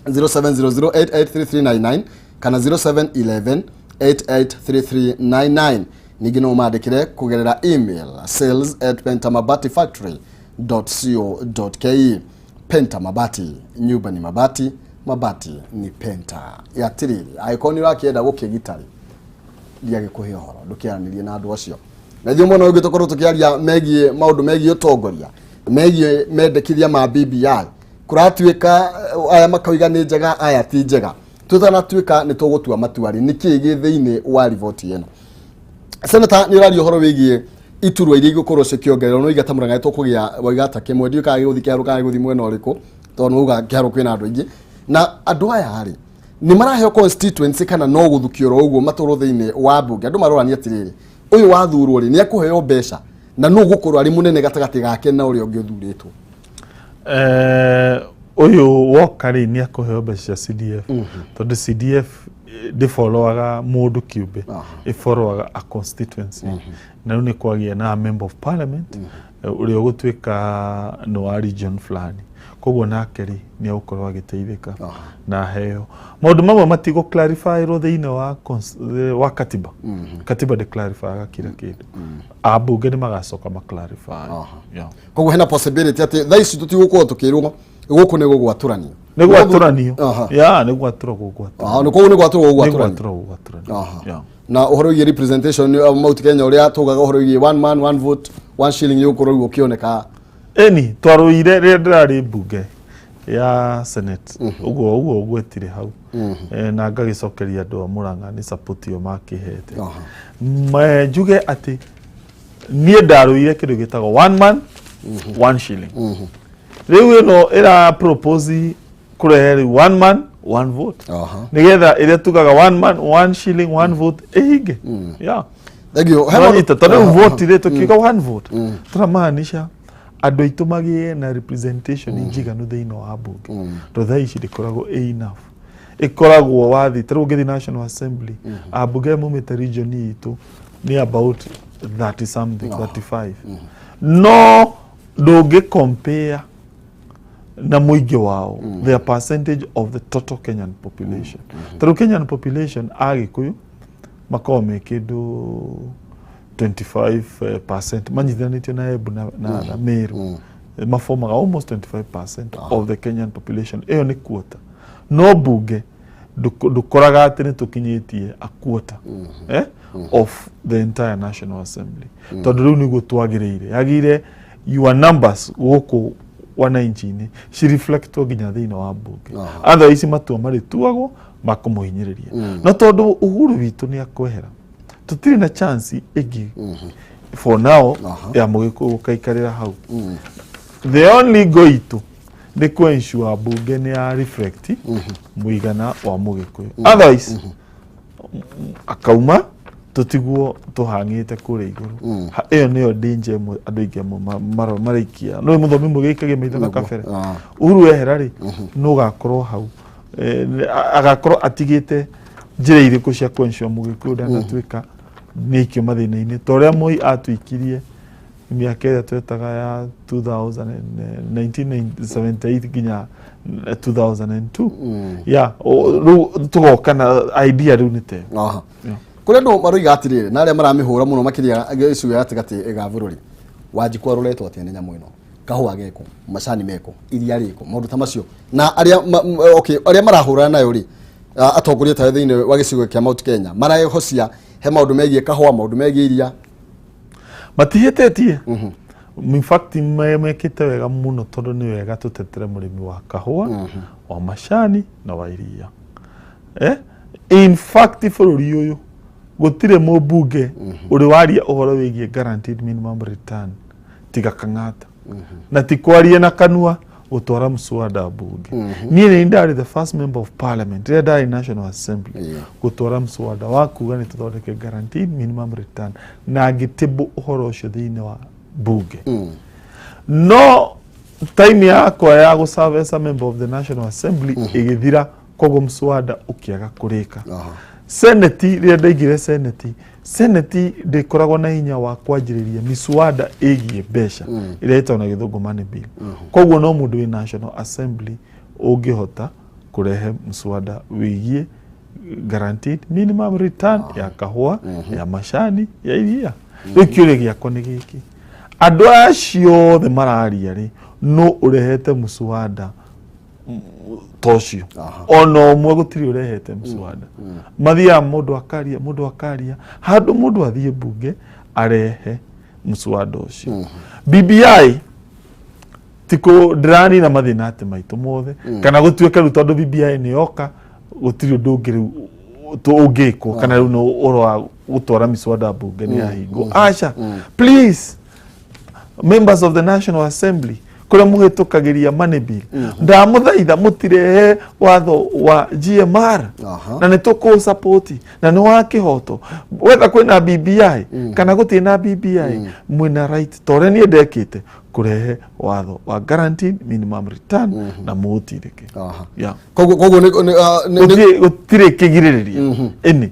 0700883399 kana 0711 883399. Ningĩ no ũmandĩkĩre kũgerera email sales@pentamabatifactory.co.ke. Penta Mabati, nyumba ni mabati, mabati ni Penta. Atirĩrĩ, angĩkorwo nĩ ũrakĩenda gũkĩgita rĩ, ndiagĩkũhe ũhoro ndũkĩaranĩrie na andũ acio. Na ithuĩ mwena ũngĩ tũkorwo tũkĩaria megiĩ maũndũ megiĩ ũtongoria, megiĩ mendekithia ma BBI. Kũratuĩka aya makauga nĩ njega, aya ti njega. Tũtanatuĩka nĩ tũgũtua matua rĩ, nĩkĩĩ gĩ thĩinĩ wa riboti ĩno? Senator, nĩ ũraria ũhoro wĩgiĩ iturwa iria igũkorwo cikĩongererwo. No igata Mũrang'a tũkũgĩa waiga ta kĩmwe, ndiũĩ kana gĩgũthiĩ kĩharũ kana gĩgũthiĩ mwena ũrĩkũ, tondũ nĩ uga kĩharũ kwĩna andũ aingĩ. Na andũ aya rĩ, nĩ maraheo constituency kana no gũthukio oro ũguo matũrwo thĩinĩ wa mbunge? Andũ marorania atĩrĩrĩ, ũyũ wathurwo rĩ, nĩ ekũheo mbeca, na nũ ũgũkorwo arĩ mũnene gatagatĩ gake na ũrĩa ũngĩ ũthurĩtwo? Ũyũ woka rĩ, nĩ akũheo mbeca cia CDF, tondũ CDF ndĩboroaga mũndũ kĩũmbe, ĩboroaga a constituency. Na rĩu nĩ kwagĩa na member of parliament ũrĩa ũgũtuĩka nĩ wa region fulani, koguo nake rĩ, nĩ egũkorwo agĩteithĩka na aheo. Maũndũ mamwe matigũ clarifyirwo thĩinĩ wa wa katiba. Katiba ndĩ clarifyaga kila kĩndũ. Ambunge nĩ magacoka ma clarify. Yeah. Koguo hena possibility atĩ thaa ici tũtigũkorwo tũkĩrwo gũkũ nĩ gũgwatũranio? Nĩ gwatũranio. Ya, nĩ gwatũrwo gũgwatũranio. Nĩ koguo nĩ gwatũrwo nĩ gũgwatũranio. Gwatũrwo gũgwatũranio. Yeah. Na ũhoro wĩgiĩ representation Mount Kenya, ũrĩa tugaga ũhoro wĩgiĩ one man, one vote, one shilling, yũgũkorwo rĩu ũkĩoneka? Ĩni, twarũire rĩrĩa ndĩrarĩ mbunge ya Senate, ũguo ũguo ũgwetire hau. Na ngagĩcokeria andũ a Mũrang'a nĩ support ĩyo makĩhete. Njuge atĩ niĩ ndarũire kĩndũ gĩtagwo one man, one shilling. Rĩu ĩno ĩra propose kũrehe rĩu one man, one vote, nĩgetha ĩrĩa tugaga one man, one shilling, one vote ĩhinge, yeah. Thank you. He maũndũ- Nonyita, tondũ rĩu vote rĩ, tũkiuga one vote tũramaanisha andũ aitũ magĩe na representation njiganu thĩinĩ wa mbunge, tondũ thaa ici ndĩkoragwo ĩ enough. Ĩkoragwo wathi ta rĩu ũngĩthiĩ National Assembly, ambunge arĩa maumĩte region itũ nĩ about 30 something, 35, no ndũngĩ compare na mũingĩ wao, their percentage of the total Kenyan population. Tondũ Kenyan population, Agĩkũyũ Makoragwo me kĩndũ 25% manyitithanĩtio na Embu na Meru, maformaga almost 25% of the Kenyan population. Ĩyo nĩ quarter, no bunge ndũkoraga atĩ nĩ tũkinyĩtie a quarter of the entire National Assembly, tondũ rĩu nĩguo twagĩrĩire yagĩrĩire your numbers gũkũ wananchi-inĩ cireflectwo nginya thĩinĩ wa mbunge. Otherwise matua marĩtuagwo makũmũhinyĩrĩria, no tondũ Uhuru witũ nĩ akwehera, tũtirĩ na chance ĩngĩ for now ya Mũgĩkũyũ gũkaikarĩra hau. The only go itũ nĩ kũ-ensure mbunge nĩ ya reflect mũigana wa Mũgĩkũyũ, otherwise akauma tũtigwo tũhang'ĩte kũrĩa igũrũ. Ĩyo nĩyo danger ĩmwe andũ aingĩ amwe maraikia. No mũthomi mũgĩikagia maitho na kabere. Uhuru ehera rĩ, nũ ũgakorwo hau? Agakorwo atigĩte njĩra irĩkũ cia kũ-ensure Mũgĩkũyũ ndanatuĩka nĩ aikio mathĩna-inĩ ta ũrĩa Moi atuikirie mĩaka ĩrĩa twetaga ya 2000 and, 1978 nginya 2002? Yeah, rĩu tũgoka na idea rĩu nĩ teo. Kũrĩ andũ maroiga atĩrĩrĩ, na arĩa maramĩhũra mũno makĩria gĩcigo gĩa gatagatĩ ga bũrũri, Wanjikũ aroretwo atĩa nĩ nyamũ ĩno? Kahũa geko, macani meko, iria rĩko, maũndũ ta macio, na arĩa okay, arĩa marahũrana nayo rĩ, atongoria tayo thĩinĩ wa gĩcigo kĩa Mount Kenya marehocia he maũndũ megiĩ kahũa, maũndũ megiĩ iria. Matihĩtĩtie. In fact mekĩte wega mũno, tondũ nĩ wega tũtetere mũrĩmi wa kahũa, wa macani na wa iria. In fact bũrũri ũyũ gũtirĩ mũmbunge ũrĩ waria ũhoro wĩgiĩ guaranteed minimum return tiga Kang'ata, na ti kwaria na kanua, gũtwara mswada bunge. Niĩ nĩ ndarĩ the first member of parliament rĩrĩa ndarĩ National Assembly gũtwara mswada wa kuga nĩ tũthondeke guaranteed minimum return, na ngĩtĩbũ ũhoro ũcio thĩinĩ wa bunge. No time yakwa ya gũ-serve as a member of the National Assembly ĩgĩthira, koguo mswada ũkĩaga kũrĩka. Seneti, rĩrĩa ndaingĩre seneti, seneti ndĩkoragwo na hinya wa kwanjĩrĩria miswada ĩgiĩ mbeca ĩrĩa ĩtagwo na Gĩthũngũ money bill. Koguo no mũndũ wĩ National Assembly ũngĩhota kũrehe mswada wĩgiĩ guaranteed minimum return ya kahũa, ya macani, ya iria. Rĩu kĩũria gĩakwa nĩ gĩkĩ: andũ acio othe mararia rĩ, no ũrehete mswada ta ũcio? Ona ũmwe gũtirĩ ũrehete mswada. Mathiaga mũndũ akaria, mũndũ akaria handũ, mũndũ athiĩ mbunge arehe mswada ũcio. BBI ti ndĩranina mathĩna atĩ maitũ mothe, kana gũtuĩke rĩu tondũ BBI nĩ yoka gũtirĩ ũndũ ũngĩ rĩu ũngĩkwo, kana rĩu nĩ ũhoro wa gũtwara miswada mbunge nĩ yahingwo. Aca, please, members of the National Assembly kũrĩa mũhĩtũkagĩria money bill, ndamũthaitha mũtirehe watho wa GMR. Na nĩ tũkũsapoti na nĩ wa kĩhoto, wetha kwĩna BBI kana gũtirĩ na BBI, mwĩna right ta ũrĩa niĩ ndekĩte kũrehe watho wa guaranteed minimum return na mũũtindĩke. Yeah. Koguo Gũtirĩ kĩgirĩrĩria, ĩni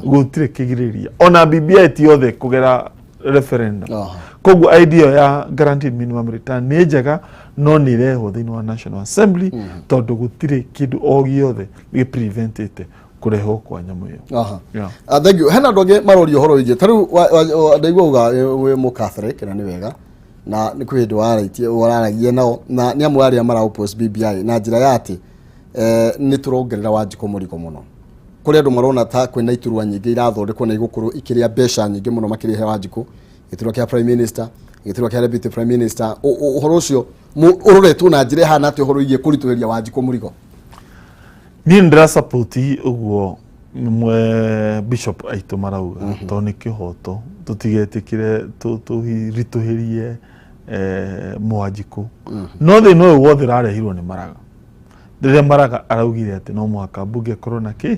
gũtirĩ kĩgirĩrĩria, ona BBI ti othe kũgera referendum. Koguo idea ya guaranteed minimum return nĩ njega, no nĩ ĩrehwo thĩinĩ wa National Assembly, tondũ gũtirĩ kĩndũ o gĩothe gĩpreventĩte kũrehwo kwa nyamũ ĩyo. Yeah. Thank you. Hena andũ angĩ maroria ũhoro wĩgiĩ ta rĩu ndaigua uga wĩ mũ Catholic, na nĩ wega, na nĩ kwĩ hĩndĩ waraitie wararagia nao, na nĩ amwe arĩa mara oppose BBI na njĩra ya atĩ nĩ tũrongerera Wanjikũ mũrigo mũno. Kũrĩ andũ marona ta kwĩna iturwa nyingĩ irathondekwo na igũkorwo ikĩrĩa mbeca nyingĩ mũno makĩrĩhe Wanjikũ, gĩturwa kĩa prime minister, gĩturwa kĩa deputy prime minister. Ũhoro ũcio ũroretwo na njĩra ĩhana atĩa, ũhoro wĩgiĩ kũritũhĩria Wanjikũ mũrigo? Niĩ nĩ ndĩrasapoti ũguo mwe bishop aitũ marauga, tondũ nĩ kĩhoto tũtigetĩkĩre tũritũhĩrie Mwanjikũ. No thĩna ũyũ wothe ũrarehirwo nĩ Maraga, rĩrĩa Maraga araugire atĩ no mũhaka mbunge ĩkorwo na kĩ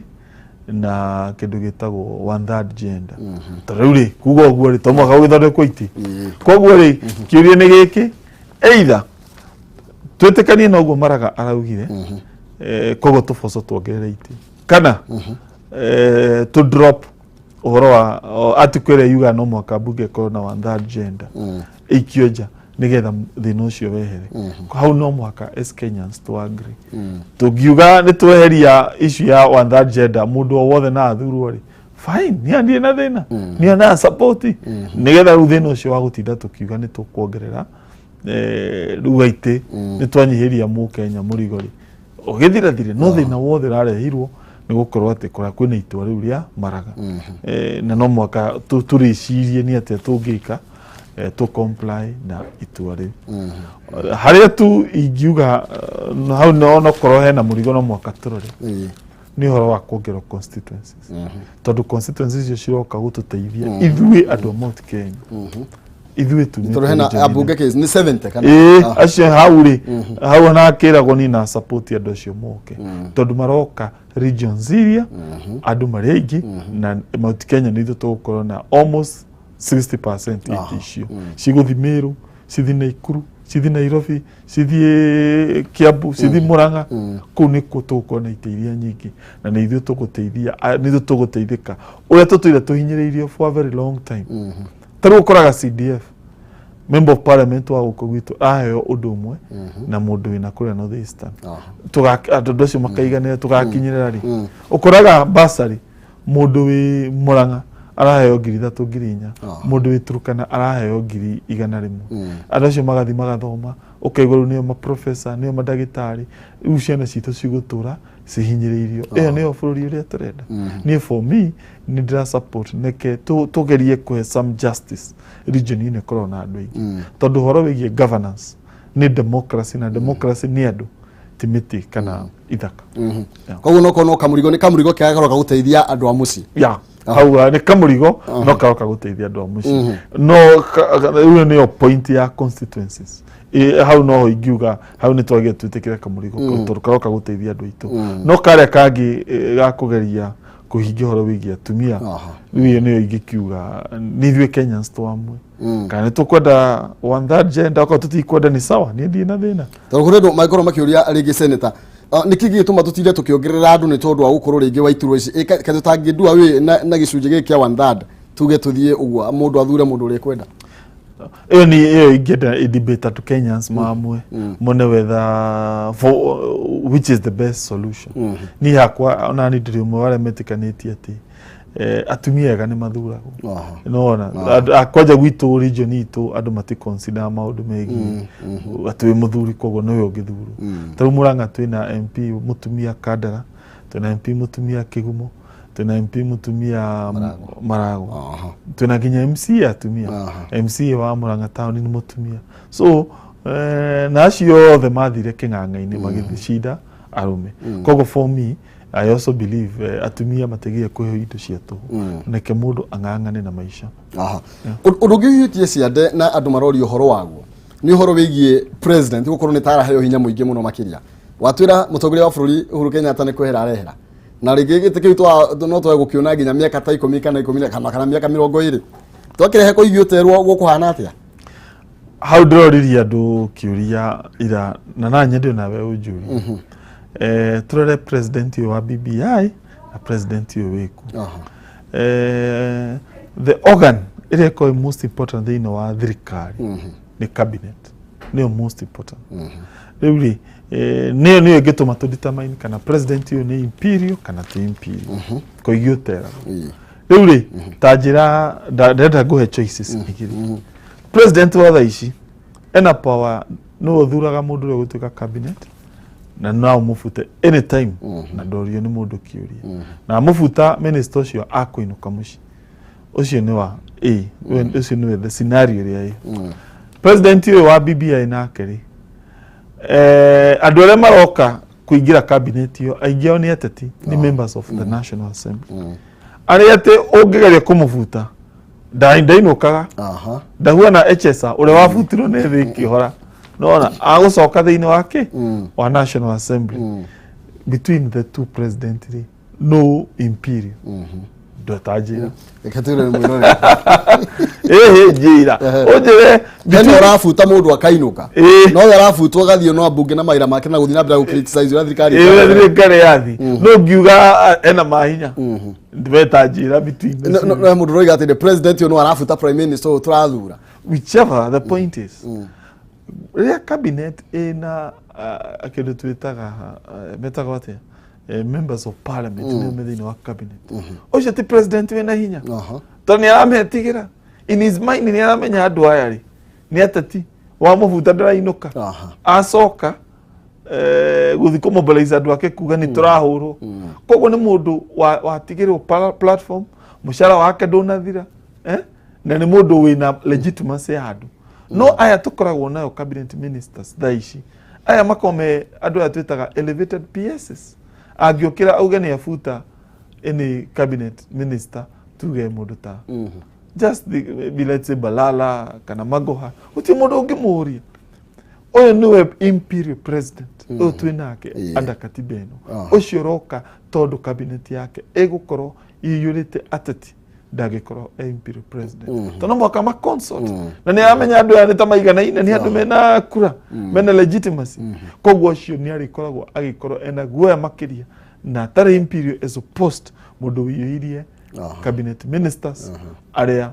na kĩndũ gĩtagwo one third gender. Ta rĩu rĩ, kuga ũguo rĩ, to mũhaka gũgĩthondekwo itĩ. Koguo rĩ, kĩũria nĩ gĩkĩ: either twĩtĩkanie na ũguo Maraga araugire, koguo tũboco tuongerere itĩ, kana tũ drop ũhoro wa article ĩrĩa yugaga no mũhaka mbunge ĩkorwo na one third gender, ĩikio nja nĩgetha thĩna ũcio wehere hau. No mũhaka as Kenyans to agree. Tũngiuga nĩ tweheria issue ya one third gender, mũndũ o wothe na athurwo rĩ, Fine, niĩ ndirĩ na thĩna, niĩ na support, nĩgetha rĩu thĩna ũcio wa gũtinda tũkiuga nĩ tũkuongerera rĩu aitĩ nĩ twanyihĩria mũkenya mũrigo rĩ, ũgĩthirathire. No thĩna wothe ũrarehirwo nĩ gũkorwo atĩ kũrĩa kwĩna itua rĩu rĩa Maraga. Na no mũhaka tũrĩcirie nĩ atĩa tũngĩka tũ comply na itua rĩu. Harĩa tu ingiuga hau no onokorwo hena mũrigo, no mũhaka tũrore nĩ ũhoro wa kuongerwo constituencies, tondũ constituencies icio ciroka gũtũteithia ithuĩ andũ a Mount Kenya, ithuĩ tumĩte Tondũ hena region ĩno. Ambunge case nĩ 70 kana? Ĩĩ, acio hau rĩ, hau ona akĩragwo niĩ na support andũ acio moke, tondũ maroka regions iria andũ marĩ aingĩ, na Mount Kenya nĩ ithuĩ tũgũkorwo na almost 60% itĩ icio. Cigũthi Meru, cithi Naikuru, cithi Nairobi, cithiĩ Kiambu, cithi Murang'a. Kũu nĩkuo tũgũkorwo na itĩ iria nyingĩ, na nĩ ithuĩ tũgũteithia, nĩ ithuĩ tũgũteithĩka ũrĩa tũtũire tũhinyĩrĩirio for a very long time. Ta rĩu ũkoraga CDF, member of parliament wa gũkũ gwitũ aheo ũndũ ũmwe na mũndũ wĩna kũrĩa North Eastern. Andũ acio makaiganĩra tũgakinyĩrĩra rĩ? Ũkoraga basarĩ, mũndũ wĩ Murang'a araheo 3000, 4000, mũndũ wĩ Turkana araheo 100,000. Andũ acio magathi magathoma, ũkaigua rĩu nĩo maprofesa, nĩo mandagĩtarĩ. Rĩu ciana citũ cigũtũra cihinyĩrĩirio. Ĩyo nĩyo bũrũri ũrĩa tũrenda? Niĩ, for me, nĩ ndĩra support neke tũgerie kũhe some justice region-inĩ ĩkoragwo na andũ aingĩ, tondũ ũhoro wĩgiĩ governance nĩ democracy, na democracy nĩ andũ, ti mĩtĩ kana ithaka. Yeah. Koguo no no kamũrigo, nĩ kamũrigo kega karoka gũteithia andũ a mũciĩ. Ya, hau nĩ kamũrigo no karoka gũteithia andũ a mũciĩ, no rĩu nĩyo point ya constituencies. Hau noho ingiuga hau nĩ twagire twĩtĩkĩre kamũrigo kau, tondũ karoka gũteithia andũ aitũ. No karĩa kangĩ ga kũgeria kũhingia ũhoro wĩgiĩ atumia, rĩu ĩyo nĩyo ingĩkiuga nĩ ithuĩ Kenyans twamwe kana nĩ tũkwenda one third gender. Okorwo tũtikwenda, nĩ sawa, niĩ ndirĩ na thĩna. Tondũ kũrĩ andũ mangĩkorwo makĩũria rĩngĩ, senator, nĩkĩ gĩgĩtũma tũtinde tũkĩongerera andũ nĩ tondũ wa gũkorwo rĩngĩ wa iturwa ici? Kaĩ tũtangĩndua wĩ na gĩcunjĩ gĩkĩ kĩa one third, tuge tũthiĩ ũguo, mũndũ athure mũndũ ũrĩa ekwenda? Ĩyo nĩ ĩyo ingĩenda debate to Kenyans mamwe mone whether for which is the best solution. Niĩ hakwa ona ni ndĩrĩ ũmwe wa arĩa metĩkanĩtie atĩ atumia ega nĩ mathuragwo. Nona kwanja gwitũ, region itũ, andũ mati consider maũndũ megiĩ atĩ wĩ mũthuri koguo nĩwe ũngĩthurwo. Ta rĩu Murang'a twĩna MP mũtumia Kandara, twĩna MP mũtumia Kĩgumo, twĩna MP mũtumia Maragwa, twĩna nginya MCA atumia. MCA wa Murang'a town nĩ mũtumia. So na acio othe mathire kĩng'ang'a-inĩ magĩcinda arũme. Koguo for me, I also believe atumia matigiye kũheo indo cia tũhũ, neke mũndũ ang'ang'ane na maica. Ũndũ ũngĩ ũhiũtie ciande na andũ maroria ũhoro waguo nĩ ũhoro wĩgiĩ president gũkorwo nĩ taraheo hinya mũingĩ mũno makĩria. Watwĩra mũtongoria wa bũrũri Uhuru Kenyatta nĩ kwehera arehera, na rĩngĩ gĩtĩ kĩu no twage gũkĩona nginya mĩaka ta 10 kana 10 kana mĩaka 20. Twakĩrehe kũ ithuĩ ũterwo gũkũhana atĩa? Hau ndĩroririe andũ kĩũria ira na nyende onawe ũnjũrie. Tũrore president ũyũ wa BBI na president ũyũ wĩku. The organ ĩrĩa ĩkoragwo ĩ most important thĩinĩ wa thirikari nĩ cabinet, nĩyo most important. Rĩu rĩ, nĩyo ĩngĩtũma tũ determine kana president ũyũ nĩ imperial kana ti imperial, koigi ũteragwo. Rĩu rĩ, ta njĩra ndĩrenda ngũhe choices igĩrĩ. President wa thaa ici ena power, nĩwe ũthuraga mũndũ ũrĩa ũgũtuĩka cabinet, na no ũmũbute anytime na ndorio nĩ mũndũ kĩũria, na amũbuta, minister ũcio akũinũka mũciĩ. Ũcio nĩ wa A, ũcio nĩwe the scenario ĩrĩa ĩ. President ũyũ wa BBI nake rĩ, andũ arĩa maroka kũingĩra cabinet ĩyo, aingĩ ao nĩ ateti, nĩ members of the National Assembly, arĩa atĩ ũngĩgeria kũmũbuta ndainũkaga. Ndahuana Echesa ũrĩa wabutirwo nĩ thĩ kĩhora, nona agũcoka thĩinĩ wa kĩ wa National Assembly. Between the two president rĩ, no imperial ndwetanjĩra. Reke twĩre mwĩroreri. Ĩhĩ, njĩra ũnjĩre. Hena ũrabuta mũndũ akainũka, no ũyũ arabutwo agathiĩ no ambunge na mawĩra make na gũthiĩ na mbere gũ criticize ũrĩa thirikari ĩĩ, ũrĩa thirikari yathi, no ngiuga ena mahinya weta njĩra between the two. No mũndũ ũroiga atĩ the president ũyũ no arabuta prime minister ũyũ tũrathura. Whichever, the point is, rĩrĩa cabinet ĩna kĩndũ twĩtaga, metagwo atĩa, Members of parliament nĩo me thĩinĩ wa cabinet, ũcio ti president wĩna hinya, tondũ nĩ arametigĩra. In his mind nĩ aramenya andũ aya rĩ nĩ ateti, wamũbuta ndarainũka. Acoka gũthiĩ kũmobilize andũ ake kuga nĩ tũrahũrwo. Koguo nĩ mũndũ watigĩrwo platform, mũcara wake ndũnathira, eh? Na nĩ mũndũ wĩna legitimacy ya andũ. No aya tũkoragwo nayo cabinet ministers thaa ici, aya makoragwo me andũ aya twĩtaga elevated PSs. Angĩũkĩra auge nĩ abuta any cabinet minister, tuge mũndũ ta just the, maybe let's say Balala kana Magoha, gũtirĩ mũndũ ũngĩmũria. Ũyũ nĩwe imperial president ũyũ twĩ nake under katiba ĩno. Ũcio ũroka, tondũ cabinet yake ĩgũkorwo iyũrĩte ateti, ndangĩkorwo e imperial president, tondũ no mũhaka ma consult na nĩ aramenya andũ aya nĩ ta maiganaine, nĩ andũ mena kura, mena legitimacy. Koguo ũcio nĩ arĩkoragwo agĩkorwo ena guoya makĩria na atarĩ imperial, as opposed mũndũ wĩiyũirie cabinet ministers arĩa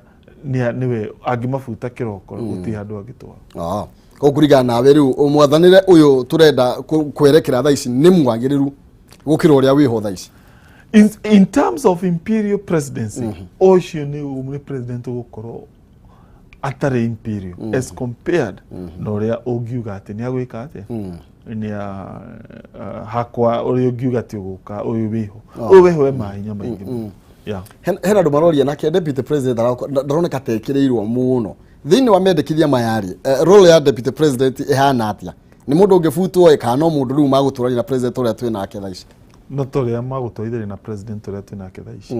nĩwe angĩmabuta kĩroko, gũtirĩ handũ angĩtwara. Koguo kũringana nawe rĩu, mwathanĩre ũyũ tũrenda kwerekera thaa ici nĩ mwagĩrĩru gũkĩra ũrĩa wĩho thaa ici? In terms of imperial presidency, ũcio nĩ president ũgũkorwo atarĩ imperial as compared na ũrĩa ũngiuga atĩ nĩ agwĩka atĩa, nĩ hakwa ũrĩa ũngiuga atĩ ũgũka ũyũ wĩho, ũyũ wĩho e mahinya maingĩ mũno. Yeah. Hena andũ maroria nake deputy president ndaroneka tekĩrĩirwo mũno thĩinĩ wa mendekithia maya rĩ, role ya deputy president ĩhana atĩa? Nĩ mũndũ ũngĩbutwo ĩ, kana no mũndũ rĩu magũtũrania na president ũrĩa twĩ nake thaa ici? No ta ũrĩa magũtwarithania na president ũrĩa twĩ nake thaa ici.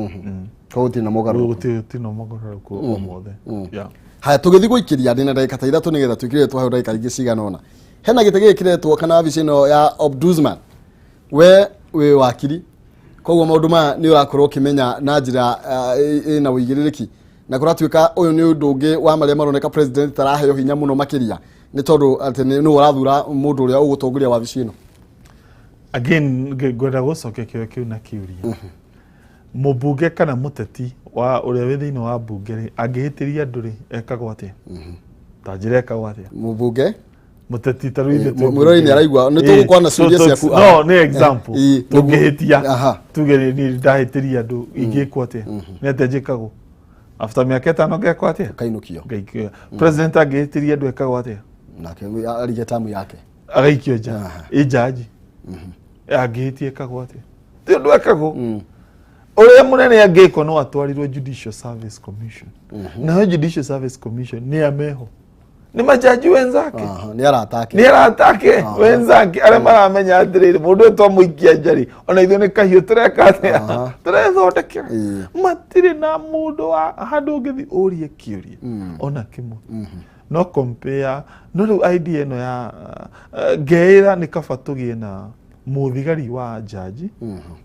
Koguo gũtirĩ na mogarũrũku? Gũtirĩ na mogarũrũku o mothe. Yeah. Haya, tũgĩthiĩ gũikĩria, ndĩna ndagĩka ta 3 nĩgetha twĩkĩrĩre twaheo ndagĩka ingĩ cigana ũna. Hena gĩtĩ gĩkĩ kĩretwo kana wabici ĩno ya ombudsman. We wĩ wakiri, koguo maũndũ maya nĩ ũrakorwo ũkĩmenya na njĩra ĩna ũigĩrĩrĩki, na kũratuĩka ũyũ nĩ ũndũ ũngĩ wa marĩa maroneka president taraheo hinya mũno makĩria, nĩ tondũ atĩ nĩwe ũrathura mũndũ ũrĩa ũgũtongoria wabici ĩno. Again, ngwenda gũcokia kĩũria kĩu na kĩũria: mũmbunge kana mũteti wa ũrĩa wĩ thĩinĩ wa mbunge rĩ, angĩhĩtĩria andũ rĩ, ekagwo atĩa? Ta njĩra, ekagwo atĩa? Mũmbunge? Mũteti ta rĩu ithuĩ twĩ Mwĩrori nĩ mbunge. araigua, nĩ tũgũkwana ciũria ciaku. No nĩ example. Tũngĩhĩtia, tuge niĩ ndahĩtĩria andũ, ingĩkwo atĩa? Nĩ atĩa njĩkagwo after mĩaka 5? Ngekwo atĩa? Kainũkio. Ngaikio. President angĩhĩtĩria andũ ekagwo atĩa? Nake arige tamu yake. Agaikio nja. Ĩ jaji angĩhĩtia ekagwo atĩa? Ti ũndũ ekagwo. Ũrĩa mũnene angĩkwo no atwarirwo Judicial Service Commission. Nayo Judicial Service Commission nĩ ameho nĩ majaji wenzake. Nĩ arata ake. Nĩ arata ake wenzake arĩa maramenya atĩrĩrĩ, mũndũ ũyũ twamũikia nja rĩ, ona ithuĩ nĩ kahiũ tũreka atĩa? Tũrethondekera. Matirĩ na mũndũ wa handũ ũngĩthiĩ ũrie kĩũria ona kĩmwe. No compare no rĩu idea ĩno ya ngeĩra nĩ kaba tũgĩe na mũthigari wa jaji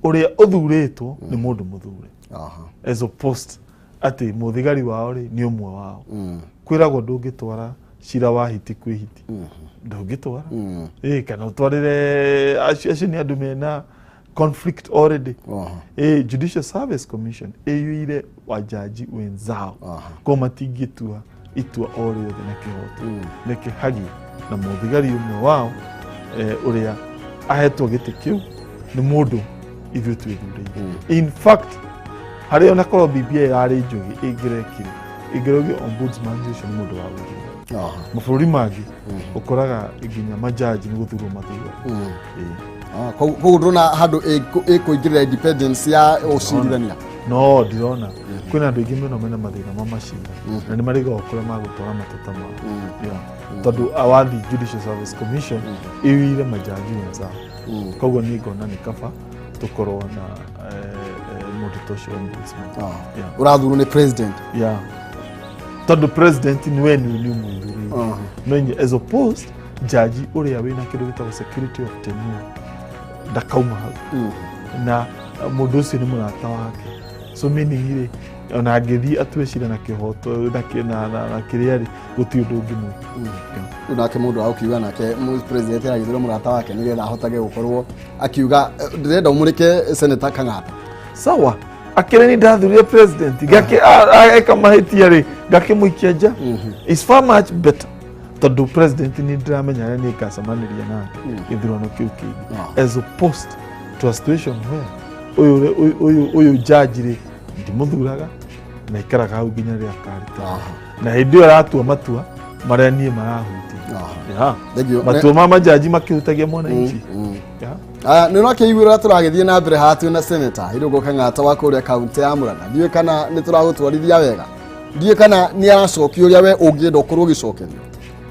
ũrĩa ũthurĩtwo nĩ mũndũ mũthure, as opposed atĩ mũthigari wao rĩ nĩ ũmwe wao. Kwĩragwo ndũngĩtwara cira wa hiti kwĩ hiti, ndũngĩtwara ĩ kana ũtwarĩre acio nĩ andũ mena conflict already. Ĩ Judicial Service Commission ĩiyũire wajaji wenzao, ko matingĩtua itua o rĩothe na kĩhoto. Reke hagie na mũthigari ũmwe wao, ũrĩa ahetwo gĩtĩ kĩu nĩ mũndũ ithuĩ twĩthurĩire. In fact, harĩa ona korwo BBI ĩrarĩ njũgĩ, ĩngĩrekire ĩngĩrogio ombudsman ũcio nĩ mũndũ wa gũthurwo. Mabũrũri mangĩ ũkoraga nginya majaji nĩ gũthurwo mathuragwo. Ĩĩ. Koguo ndũrona handũ ĩkũingĩrĩra independence ya ũcirithania? No ndirona. Kwĩna andũ aingĩ mũno mena mathĩna ma macira na nĩ marĩgagwo kũrĩa magũtwara mateta mao. Yeah. Tondũ awathi Judicial Service Commission ĩwire majaji wenzao, koguo niĩ ngona nĩ kaba tũkorwo na mũndũ ta ũcio ombudsman. Yeah. Ũrathurwo nĩ president? Yeah. Tondũ president nĩ we nĩ ũmũthurĩire, no inyuĩ, as opposed jaji ũrĩa wĩna kĩndũ gĩtagwo security of tenure, ndakauma hau, na mũndũ ũcio nĩ mũrata wake. So meaning rĩ, ona angĩthiĩ atue cira na kĩhoto na kĩrĩa rĩ, gũtirĩ ũndũ ũngĩmwĩka. Rĩu nake mũndũ wa gũkiuga nake president aragĩthura mũrata wake nĩgetha ahotage gũkorwo akiuga, ndĩrenda ũmũrĩke Senator Kang'ata. Sawa, akĩrĩ ni ndathurire president ngakĩ eka mahĩtia rĩ, ngakĩmũikia nja is far much better, tondũ president nĩ ndĩramenya arĩa niĩ ngacemanĩria nake gĩthurano kĩu kĩngĩ, as opposed to To a situation where ũyũ ũyũ ũyũ ũyũ judge rĩ, ndimũthuraga na ikaraga hau nginya rĩrĩa akarita, na hĩndĩ ĩyo aratua matua marĩa niĩ marahutia. Yeah. Thank you. Matua ma majaji makĩhutagia mwananchi. Yeah. Aya, nä ũrakĩiguĩra ũrĩa tũragĩthiĩ na mbere haha twĩ na senator Irũngũ Kang'ata wa kũrĩa kaunti ya Murang'a. Ndiũĩ kana nĩ tũragũtwarithia wega, ndiũĩ kana nĩ aracokia ũrĩa we ũngĩenda ũkorwo ũgĩcokerio.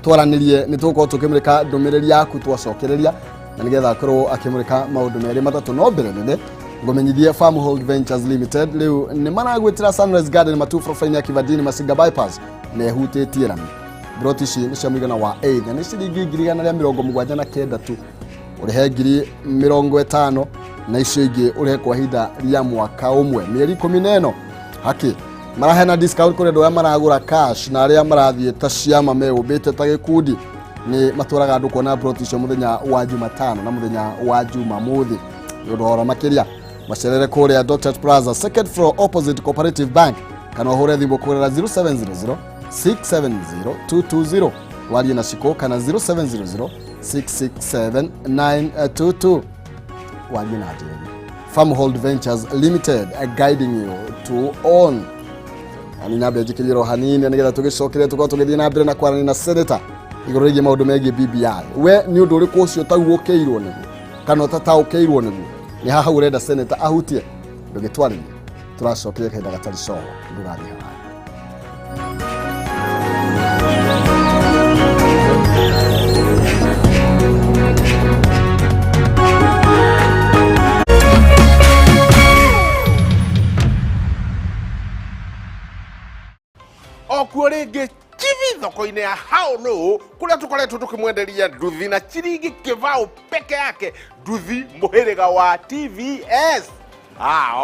Twaranĩrie, nĩ tũgũkorwo tũkĩmũrĩka ndũmĩrĩri yaku twacokereria, na nĩgetha akorwo akĩmũrĩka maũndũ merĩ matatũ. No mbere nene ngũmenyithie Farmhold Ventures Limited rĩu nĩ maragwĩtĩra Sunrise Garden Matu barabara-inĩ ya Kivandini Masinga Bypass na ĩhutĩtie rami. Broti ici nĩ cia mũigana wa 8 na nĩ ciringi 179,000 tu. Ũrĩhe 50,000 na icio ingĩ ũrĩhe kwa ihinda rĩa mwaka ũmwe, mĩeri 14. Haki maraheana discount kũrĩ andũ arĩa maragũra cash na arĩa marathiĩ ta ciama meũmbĩte ta gĩkundi. Nĩ matwaraga andũ kuona broti icio mũthenya wa Jumatano na mũthenya wa Jumamothi. Nĩ ũndũ wa ũhoro makĩria macerere kũrĩa Dotted Plaza, second floor, opposite Cooperative Bank, kana ũhũre thimũ kũgerera 0700 670 220 warie na Ciko, kana 0700 667 922 warie na Njeri. Farmhold Ventures Limited, guiding you to own. Ani nambe njikĩrie ro hanini nĩgetha tũgĩcokere tũkorwo tũgĩthiĩ na mbere na kwaranĩria na senator igũrũ rĩgiĩ maũndũ megiĩ BBI. We nĩ ũndũ ũrĩkũ ũcio ũtaguũkĩirwo nĩguo kana ũtataũkĩirwo nĩguo? Nĩ haha ũrenda senator ahutie? Ndũgĩtwarĩrie, tũracokeria kahinda gatarĩ coho, ndũgathiĩ haraya. Okuo rĩngĩ chibi thoko-inĩ ya How Low, kũrĩa tũkoretwo tũkĩmwenderia nduthi na chiringi kĩbaũ peke yake, nduthi mũhĩrĩga wa TVS.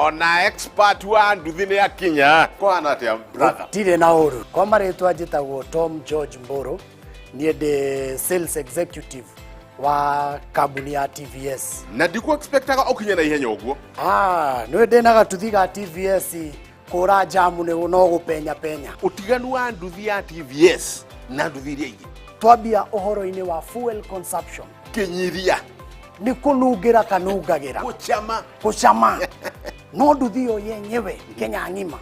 Ona expert wa nduthi nĩ akinya. Kũhana atĩa, brother? Tirĩ na ũru. Kwa marĩtwa njĩtagwo Tom George Mburu, niĩ ndĩ sales executive wa kambuni ya TVS. Na ndikũ expectaga ũkinye na ihenya ũguo. Nĩ ndĩ na gatuthi ga TVS, kũra jamu nĩ no gũpenya penya. Ũtiganu wa nduthi ya TVS na nduthi iria ingĩ? Twambia ũhoro-inĩ wa fuel consumption. Kĩnyiria. Nĩ kũnungĩra kanungagĩra. Gũcama. Gũcama. No nduthi ĩyo yenyewe Kenya ng'ima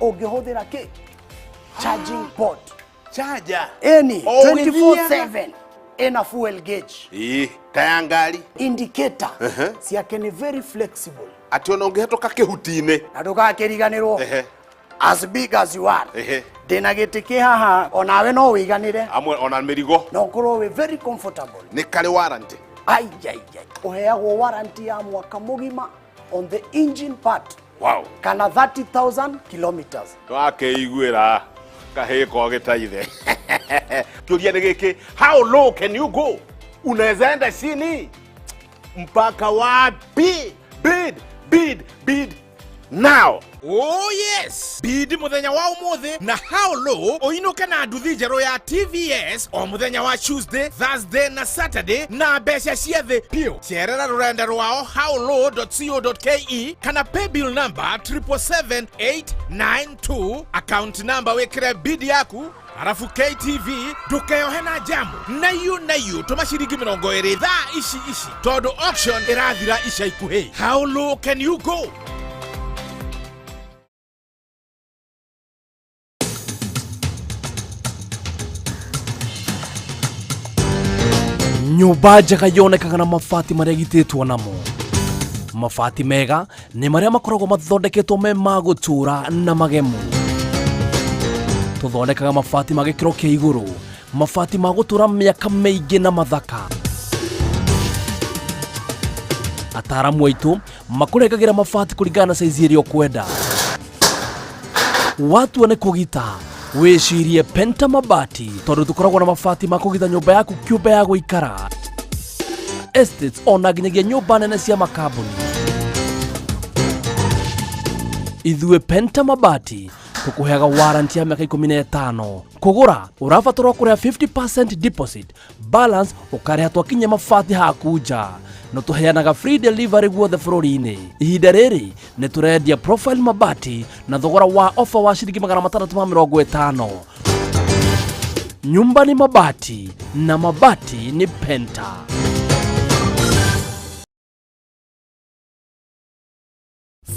ũngĩhũthĩra kĩ charging port. Charger. Ĩni. O ũgĩthiaga. 24/7 ĩna fuel gauge. Ĩĩ, ta ya ngari. Indicator ciake nĩ very flexible. Atĩ ona ũngĩhetũka kĩhuti-inĩ. Na ndũgakĩriganĩrwo, as big as you are, ndĩna gĩtĩ kĩ haha onawe no wĩiganĩre. Amwe ona mĩrigo. Na ũkorwo wĩ very comfortable. Nĩ karĩ warranty? Ai ai ai, ũheagwo warranty ya mwaka mũgima on the engine part kana 30,000 kilometers. Twakĩiguĩra kahĩĩ kogĩtaithe. Kĩũria nĩ gĩkĩ, how low can you go? Unaweza enda chini mpaka wapi? Bid, bid, bid now. Oh yes, bid muthenya wa umuthi na How Low uinuke na nduthi njerũ ya TVS o muthenya wa Tuesday, Thursday na Saturday na mbeca cia thĩ piũ. Cerera rũrenda rwao howlow.co.ke kana paybill number 777892, account number wĩkĩre bid yaku, arabu KTV ndũkeohe na jamu naiũ naiũ. Tũma ciringi 20 thaa ici ici tondũ auction ĩrathira ica ikuhĩ. How low can you go? Nyũmba njega yonekaga na mabati marĩa ĩgitĩtwo namo. Mabati mega nĩ marĩa makoragwo mathondeketwo me ma gũtũũra na magemu. Tũthondekaga mabati ma gĩkĩro kĩa igũrũ, mabati ma gũtũũra mĩaka mĩingĩ na mathaka. Ataramu aitũ makũrengagĩra mabati kũringana na saizi ĩrĩa ũkwenda. Watua nĩ kũgita, wĩcirie Penta Mabati, tondũ tũkoragwo na mabati ma kũgita nyũmba yaku kĩũmbe ya gũikara, estates, ona nginyagia nyũmba nene cia makambuni. Ithuĩ Penta Mabati tũkũheaga warranty ya mĩaka 15. Kũgũra ũrabatarwo kũrĩha 50% deposit, balance ũkarĩha twakinyia mabati haku nja. No tũheanaga free delivery guothe bũrũri-inĩ. Ihinda rĩrĩ nĩ tũrendia profile mabati na thogora wa ofa wa ciringi 650. Nyumba ni mabati na mabati ni Penta.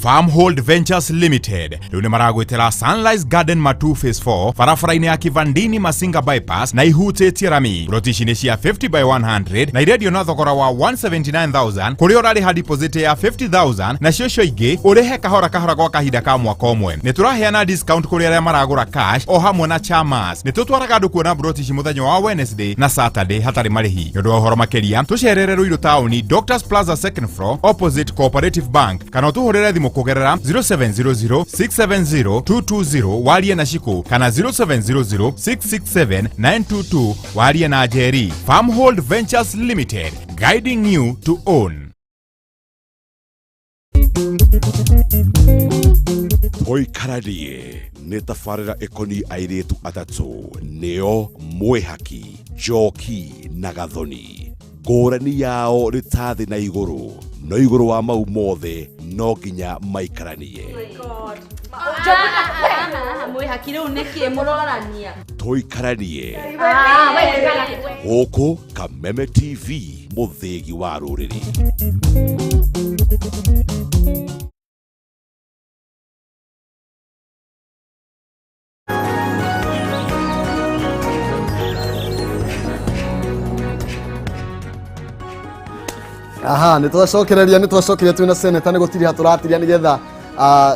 Farmhold Ventures Limited rĩu nĩ maragwĩtĩra Sunrise Garden Matu Phase 4 barabara-inĩ ya Kivandini Masinga Bypass na ihutĩtie rami. Ploti ici nĩ cia 50 by 100 na irendio na thogora wa 179,000 kũrĩa ũrarĩha deposit ya 50,000 nacio icio ingĩ ũrĩhe kahora kahora gwa kahinda ka mwaka ũmwe. Nĩ tũraheana discount kũrĩ arĩa maragũra cash o hamwe na chamas. Nĩ tũtwaraga andũ kuona ploti ici mũthenya wa Wednesday na Saturday hatarĩ marĩhi. Nĩ ũndũ wa ũhoro makĩria tũcerere Ruiru taũni Doctors Plaza second floor opposite Cooperative Bank kana ũtũhũrĩre thimũ kũgerera 0700 670 220 warie na Shiko kana 0700 667 922 warie na Njeri. Farmhold Ventures Limited, guiding you to own. Tũikaranie nĩ tabarĩra ĩkoniĩ airĩtu atatũ nĩo Mwĩhaki, Njoki na Gathoni. Ngũrani yao nĩ ta thĩ na igũrũ, no igũrũ wa mau mothe no nginya maikaranie. Mwĩhaki rĩu nĩkĩ mũrorania? Tũikaranie gũkũ Kameme TV, mũthĩgi wa rũrĩrĩ. Aha, nä twacokereria nä twacokeria twä na seneta nä gå tiriha tå ratiria nä getha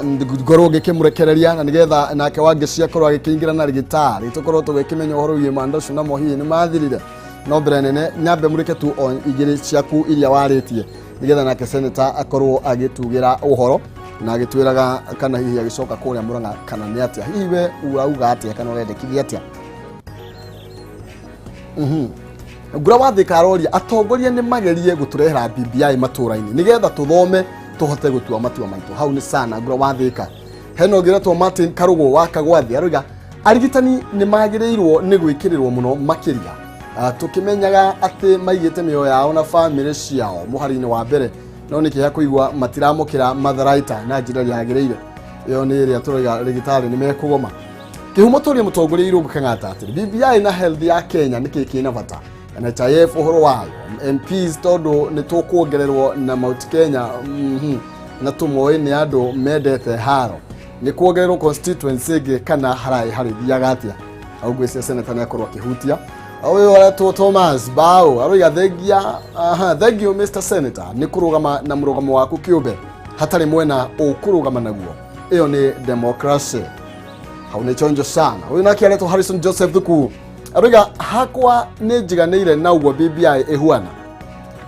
ngorwo ngä kä må rekereria na nä getha nake wangeci akorwo agä kä ingä ra na rĩgĩtarĩ tũkorwo tũgĩkĩmenya ũhoro wĩgiĩ mandacu namo hihi nĩ mathirire no mbere nene nyambe mũrĩke tu o igĩrĩ ciaku iria warĩtie nĩgetha nake seneta akorwo agĩtugĩra ũhoro na agĩtwĩraga kana hihi agĩcoka kũrĩa Mũrang'a kana nĩ atĩa, hihi we urauga atĩa kana ũrendekithia atĩa? Ngura wathĩka aroria atongoria nĩ magerie gũtũrehera BBI matũra-inĩ nĩgetha tũthome tũhote gũtua matua maitũ. Hau nĩ sana Ngura wathĩka. Hena ũngĩ ũretwo Martin Karũgũ wa Kagwathi aroiga arigitani nĩ magĩrĩirwo nĩ gwĩkĩrĩrwo mũno makĩria, tũkĩmenyaga atĩ maigĩte mĩoyo yao na bamĩrĩ ciao mũhari-inĩ wa mbere, no nĩ kĩeha kũigua matiramũkĩra matharaita na njĩra ĩrĩa yagĩrĩire. Ĩyo nĩ ĩrĩa tũroiga rĩgĩtarĩ nĩ mekũgoma. Kĩhumo tũrie mũtongoria Irũngũ Kang'ata atĩrĩ BBI na health ya Kenya nĩkĩ kĩna bata, NHIF ũhoro wayo, MPs tondũ nĩ tũkuongererwo na Mount Kenya, na tũmoĩ nĩ andũ mendete haro, nĩ kuongererwo constituency ĩngĩ kana haraĩ harĩthiaga atĩa? Au ngwĩciria seneta nĩ akorwo akĩhutia. Ũyũ aretwo Thomas Bao aroiga thengia, aha, thank you Mr Senator nĩ kũrũgama na mũrũgamo waku kĩũmbe hatarĩ mwena ũkũrũgama naguo, ĩyo nĩ democracy. Hau nĩ chonjo sana. Ũyũ nake aretwo Harrison Joseph Thuku aroiga hakwa nĩ njiganĩire na ũguo BBI ĩhuana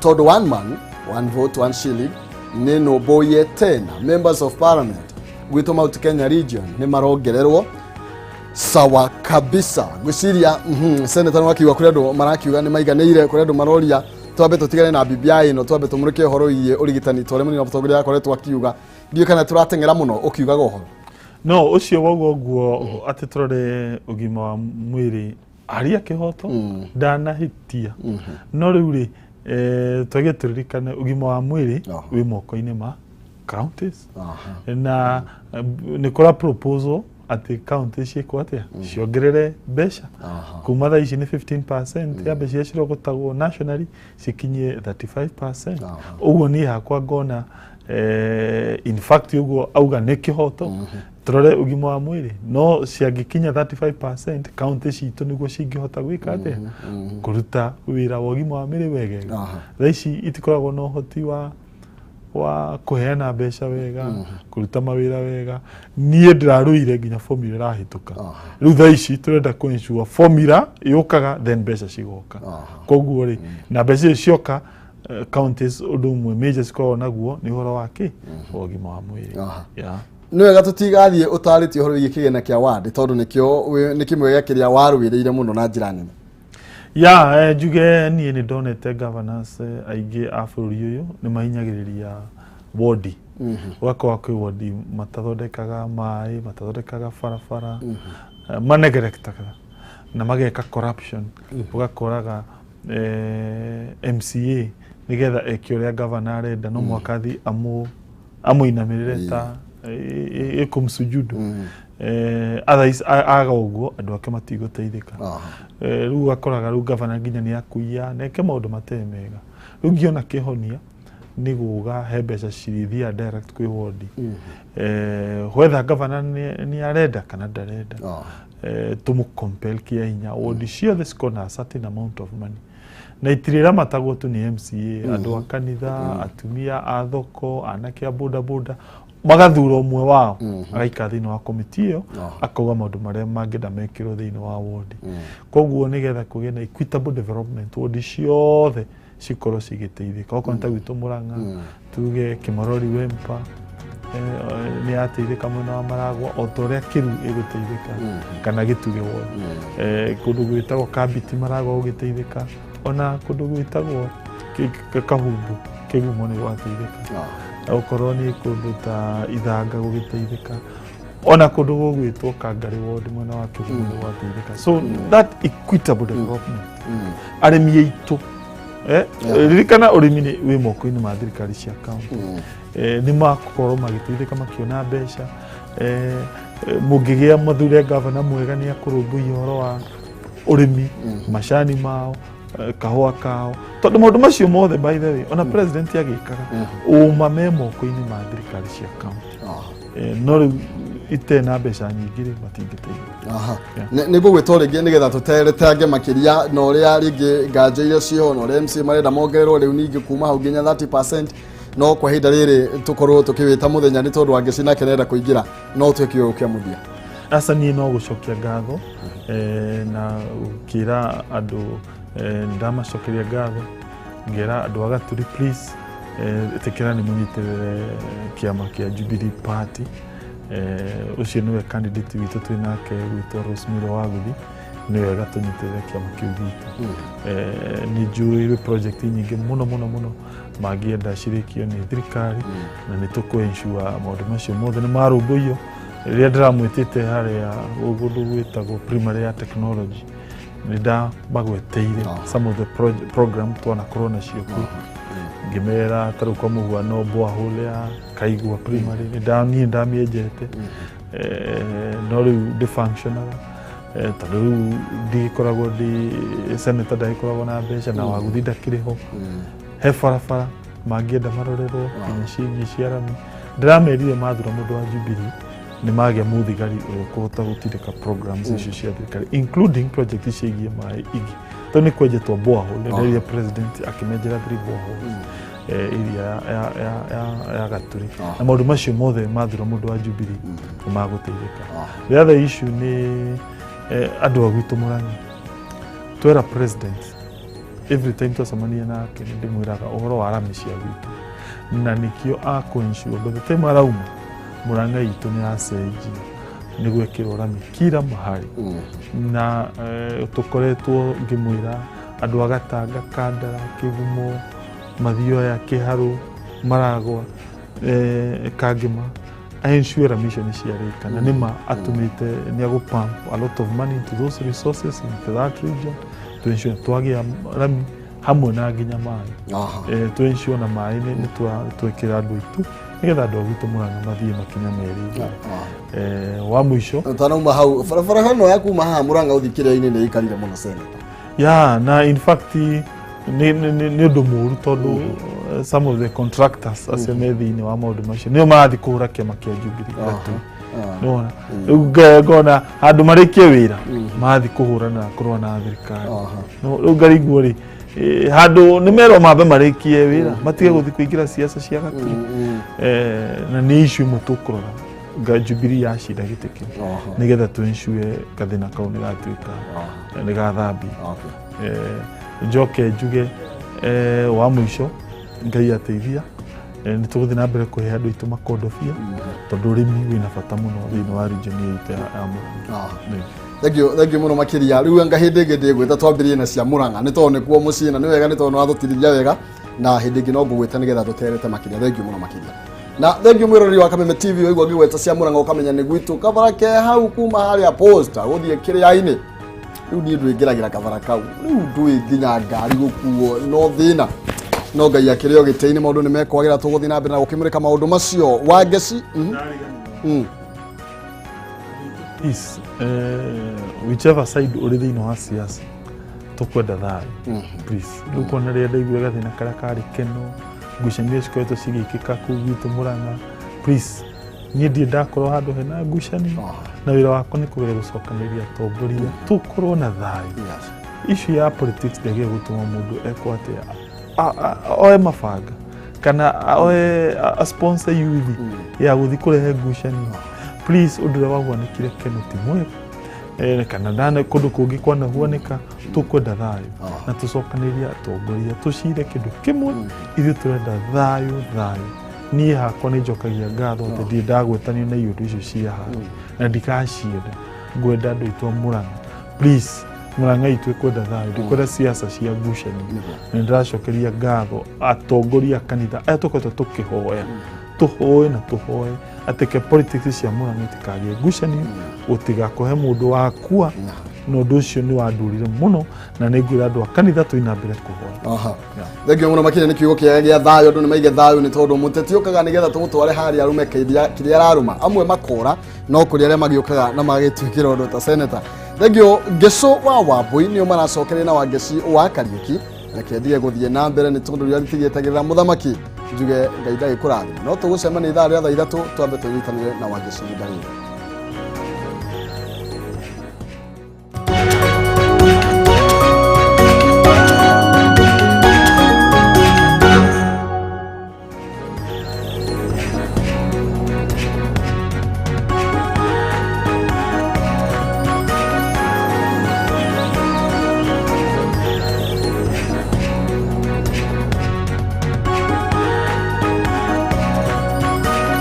tondũ one man one vote one shilling nĩ nũmbũiye tena members of parliament gwitũ Mount Kenya region nĩ marongererwo sawa kabisa. Ngwĩciria senator nĩ wakiuga kũrĩ andũ marakiuga nĩ maiganĩire, kũrĩ andũ maroria twambe tũtigane na BBI ĩno, twambe tũmũrĩke ũhoro wĩgiĩ ũrigitani ta ũrĩa mũnini wa mũtongoria akoretwo akiuga. Ndiũĩ kana tũrateng'era mũno ũkiugaga ũhoro. No ũcio wauga ũguo atĩ tũrore ũgima wa mwĩrĩ aria kĩhoto ndanahĩtia, no rĩu rĩ twage tũririkane ũgima wa mwĩrĩ wĩ moko-inĩ ma counties na nĩ kũra proposal atĩ county ciĩkwo atĩa ciongerere mbeca kuma thaa ici nĩ 15% ya mbeca iria cirogotagwo nationally cikinyie 35%. Ũguo niĩ hakwa ngona in fact ũguo auga nĩ kĩhoto tũrore ũgima wa mwĩrĩ, no ciangĩkinya 35% county citũ nĩguo cingĩhota gwĩka atĩa kũruta wĩra wa ũgima wa mwĩrĩ wegega. Thaa ici itikoragwo na ũhoti wa kũheana mbeca wega, kũruta mawĩra wega. Niĩ ndĩrarũire nginya formula ĩrahĩtũka. Rĩu thaa ici tũrenda kũ ensure formula yũkaga then mbeca cigoka. Koguo rĩ, na mbeca icio cioka, counties ũndũ ũmwe major cikoragwo naguo nĩ ũhoro wa kĩ wa ũgima wa mwĩrĩ. Yeah. Nĩ wega tũtigathiĩ ũtarĩtie ũhoro wĩgiĩ kĩgĩna kĩa ward tondũ nĩkĩo nĩ kĩmwe gĩa kĩrĩa warũĩrĩire mũno na njĩra nene. Ya, njuge niĩ nĩ ndonete governors aingĩ a bũrũri ũyũ nĩ mahinyagĩrĩria wodi, ũgakora kwĩ wodi matathondekaga maĩ, matathondekaga barabara, manegerektaga na mageka corruption. Ũgakoraga MCA nĩgetha eke ũrĩa governor arenda no mũhaka athiĩ amũinamĩrĩre ta ĩkũmsujudu, otherwise aga ũguo andũ ake matigũteithĩka. Rĩu ũgakoraga rĩu gavana nginya nĩ akuiya na eke maũndũ matarĩ mega. Rĩu ngĩona kĩhonia Nĩ guga he mbeca cirĩthiaga direct kwĩ wodi, whether governor nĩ arenda kana ndarenda. Tũmũ compel kĩa hinya wodi ciothe cikorwo na a certain amount of money, na itirĩramatagwo tu nĩ MCA, andũ a kanitha, atumia a thoko, anake a boda boda, magathura ũmwe wao agaikara thĩinĩ wa komiti ĩyo, akauga maũndũ marĩa mangĩenda mekĩrwo thĩinĩ wa wodi. Koguo nĩgetha kũgĩe na equitable development, wodi ciothe cikorwo cigĩteithĩka. Okorwo nĩ ta gwitũ Mũrang'a, tuge Kĩmorori Wempa nĩ yateithĩka mwena wa Maragwa o ta ũrĩa Kĩru ĩgũteithĩka kana Gĩtugĩ ward. Kũndũ gwĩtagwo Kambiti Maragwa gũgĩteithĩka, ona kũndũ gwĩtagwo Kahumbu Kĩgumo nĩ gwateithĩka. Okorwo nĩ kũndũ ta Ithanga gũgĩteithĩka, ona kũndũ gũgwĩtwo Kangarĩ ward mwena wa Kĩgumo nĩ gwateithĩka. So that equitable development, arĩmi aitũ, ririkana ũrĩmi nĩ wĩ moko-inĩ ma thirikari cia kaunti, nĩ makorwo magĩteithĩka makĩona mbeca. Mũngĩgĩa mathure gavana mwega, nĩ akũrũmbũiya ũhoro wa ũrĩmi, macani mao, kahũa kao, tondũ maũndũ macio mothe, by the way, ona president agĩkaga ũma me moko-inĩ ma thirikari cia kaunti. No rĩu ite na mbeca nyingĩ rĩ, matingĩteithĩka. Nĩ ngũgwĩta o rĩngĩ nĩgetha tũteretange makĩria na ũrĩa rĩngĩ nganja iria ciĩho na ũrĩa MCA marenda mongererwo rĩu ningĩ kuma hau nginya 30%. No kwa ihinda rĩrĩ tũkorwo tũkĩwĩta mũthenya nĩ tondũ Wangeci nake nĩarenda kũingĩra, no twĩke ũũ kĩa mũthia. Aca, niĩ no gũcokia ngatho, na gũkĩra andũ, nĩ ndamacokeria ngatho, ngera andũ a Gaturi, please, ĩtĩkĩra nĩ mũnyitĩrĩre kĩama kĩa Jubilee Party. Ũcio nĩwe candidate witũ twĩ nake gwĩtwo Rosemary Waguthi. Nĩ wega tũnyitĩrĩre kĩama kĩu gitũ. Nĩ njũĩ gwĩ project nyingĩ mũno mũno mũno mangĩenda cirĩkio nĩ thirikari, na nĩ tũkũ ensure maũndũ macio mothe nĩ marũmbũiyo. Rĩrĩa ndĩramwĩtĩte harĩa kũndũ gwĩtagwo primary ya technology, nĩ ndamagweteire some of the program twanakorwo nacio kuo, ngĩmera ta rĩu kwa mũhuano borehole ya Kaigua primary nĩ niĩ ndamĩenjete, no rĩu ndĩ-functionaga, tondũ rĩu ndigĩkoragwo ndĩ senator, ndagĩkoragwo na mbeca na Waguthi ndakĩrĩ ho. He barabara mangĩenda marorerwo nginya ciĩgiĩ cia rami. Ndĩramerire mathura mũndũ wa Jubilee, nĩ magĩa mũthigari ũrĩa ũkũhota gũtindĩka programs icio cia thirikari, including project ciĩgiĩ maĩ ingĩ, tondũ nĩ kwenjetwo borehole. Nĩ president akĩmenjera three boreholes area ya Gaturi, na maũndũ macio mothe mathura mũndũ wa Jubilee nĩ magũteithĩka. The other issue nĩ andũ a gwitũ Mũrang'a, twera president every time twacemania nake nĩ ndĩmwĩraga ũhoro wa rami cia gwitũ, na nĩkĩo akũ ensure by the time arauma Mũrang'a itũ nĩ yacenjia, nĩ gwekĩrwo rami kila mahali. Na tũkoretwo ngĩmwĩra andũ a Gatanga, Kandara, Kĩgumo, Mathioya, Kĩharũ, Maragwa, Kangĩma, ensure rami icio nĩ ciarĩka, na nĩma atũmĩte nĩ agũ pump a lot of money into those resources, into that region, to ensure twagĩa rami hamwe na nginya maĩ. To ensure na maĩ nĩ twekĩra andũ aitũ nĩgetha andũ a gwitũ Mũrang'a mathiĩ makinya merĩ igũrũ. Wa mũico, Tanauma hau barabara ĩno ya kuma haha Mũrang'a ũthiĩ kĩrĩa-inĩ nĩ ĩikarire mũno, senator. Ya, na in fact nĩ ũndũ mũũru tondũ some of the contractors acio me thĩinĩ wa maũndũ macio nĩo marathiĩ kũhũra kĩama kĩa Jubilee Gatui. Nĩwona rĩu ngona handũ marĩkie wĩra marathiĩ kũhũrana kũrũa na thirikari. No, rĩu ngarigwo rĩ, handũ nĩ merwo mambe marĩkie wĩra matige gũthiĩ kũingĩra siasa cia Gatui. Na nĩ issue ĩmwe tũkũrora nga Jubilee yacinda gĩtĩ kĩu nĩgetha tũ ensure gathĩna kau nĩ gatuĩka nĩ gathambio. Njoke njuge, wa mũico, Ngai ateithia, nĩ tũgũthiĩ na mbere kũhe andũ aitũ makondobia tondũ ũrĩmi wĩna bata mũno thĩinĩ wa region ĩyo itũ ya Murang'a. Nĩ. Thank you, thank you mũno makĩria. Rĩu anga hĩndĩ ĩngĩ ndĩgwĩta twambĩrĩrie na cia Mũrang'a nĩ tondũ nĩkuo mũciĩ, na nĩ wega nĩ tondũ nĩ watũtirithia wega, na hĩndĩ ĩngĩ no ngũgwĩta nĩgetha tũterete makĩria. Thank you mũno makĩria, na thank you mwĩroreri wa Kameme TV. Waigua ngĩgweta cia Mũrang'a ũkamenya nĩ gwitũ, kabara ke hau kuma harĩa posta gũthiĩ kĩrĩa-inĩ. Rĩu niĩ ndwĩngĩragĩra kabara kau, rĩu ndũĩ nginya ngari gũkuo no thĩna, no Ngai akĩrĩ o gĩtĩ-inĩ, maũndũ nĩ mekwagĩra. Tũgũthiĩ na mbere na gũkĩmũrĩka maũndũ macio. Wangeci. Please, whichever side ũrĩ thĩinĩ wa siasa, tũkwenda thayũ, please. Rĩu kuona rĩrĩa ndaigua gathĩna karĩa karĩ keno Ngucanio cikoretwo cigĩkĩka kũu gwitũ Mũrang'a. Please, niĩ ndirĩ ndakorwo handũ hena ngucanio, na wĩra wakwa nĩ kũgeria gũcokanĩrĩria atongoria tũkorwo na thayũ. Issue ya politics ndĩagĩrĩire gũtũma mũndũ ekwo atĩa, oe mabanga kana oe a sponsor youth ya gũthiĩ kũrehe ngucanio. Please, ũndũ ũrĩa wahuanĩkire Keno ti mwega. Kana ndane kũndũ kũngĩ kwanahuanĩka, tũkwenda thayũ na tũcokanĩrie atongoria tũcire kĩndũ kĩmwe. Ithuĩ tũrenda thayũ, thayũ. Niĩ hakwa nĩ njokagia ngatho atĩ ndirĩ ndagwetanio na iũndũ icio cia haro na ndikacienda. Ngwenda andũ aitũ a Mũrang'a, please, Mũrang'a itũ ĩkwenda thayũ, ndikwenda siasa cia ngucanio. Na nĩ ndĩracokeria ngatho atongoria a kanitha aya tũkoretwo tũkĩhoya, tũhoe na tũhoe atĩ ke politics cia Mũrang'a itikagĩe ngucanio, gũtigakũhe mũndũ wakua, na ũndũ ũcio nĩ wandurire mũno, na nĩ ngwĩra andũ a kanitha tũi na mbere kũhoya. Aha. Thengiũ mũno makĩria nĩ kiugo kĩega gĩa thayũ. Andũ nĩ maige thayũ, nĩ tondũ mũteti ũkaga nĩgetha tũmũtware harĩa arũme kĩrĩa kĩrĩa ararũma, amwe makora no kũrĩ arĩa magĩũkaga na magĩtuĩkĩra ũndũ ta seneta. Thengiũ Ngĩcũ wa Wambui nĩo maracokeria na Wangeci wa Kariũki. Reke ndige gũthiĩ na mbere nĩ tondũ rĩrĩa rĩtigĩtagĩrĩra mũthamaki njuge Ngai ndagĩkũrathima, no tũgũcemania ithaa rĩa thaa 3 twambe tũnyitanĩre na Wangeci ihinda rĩrĩ.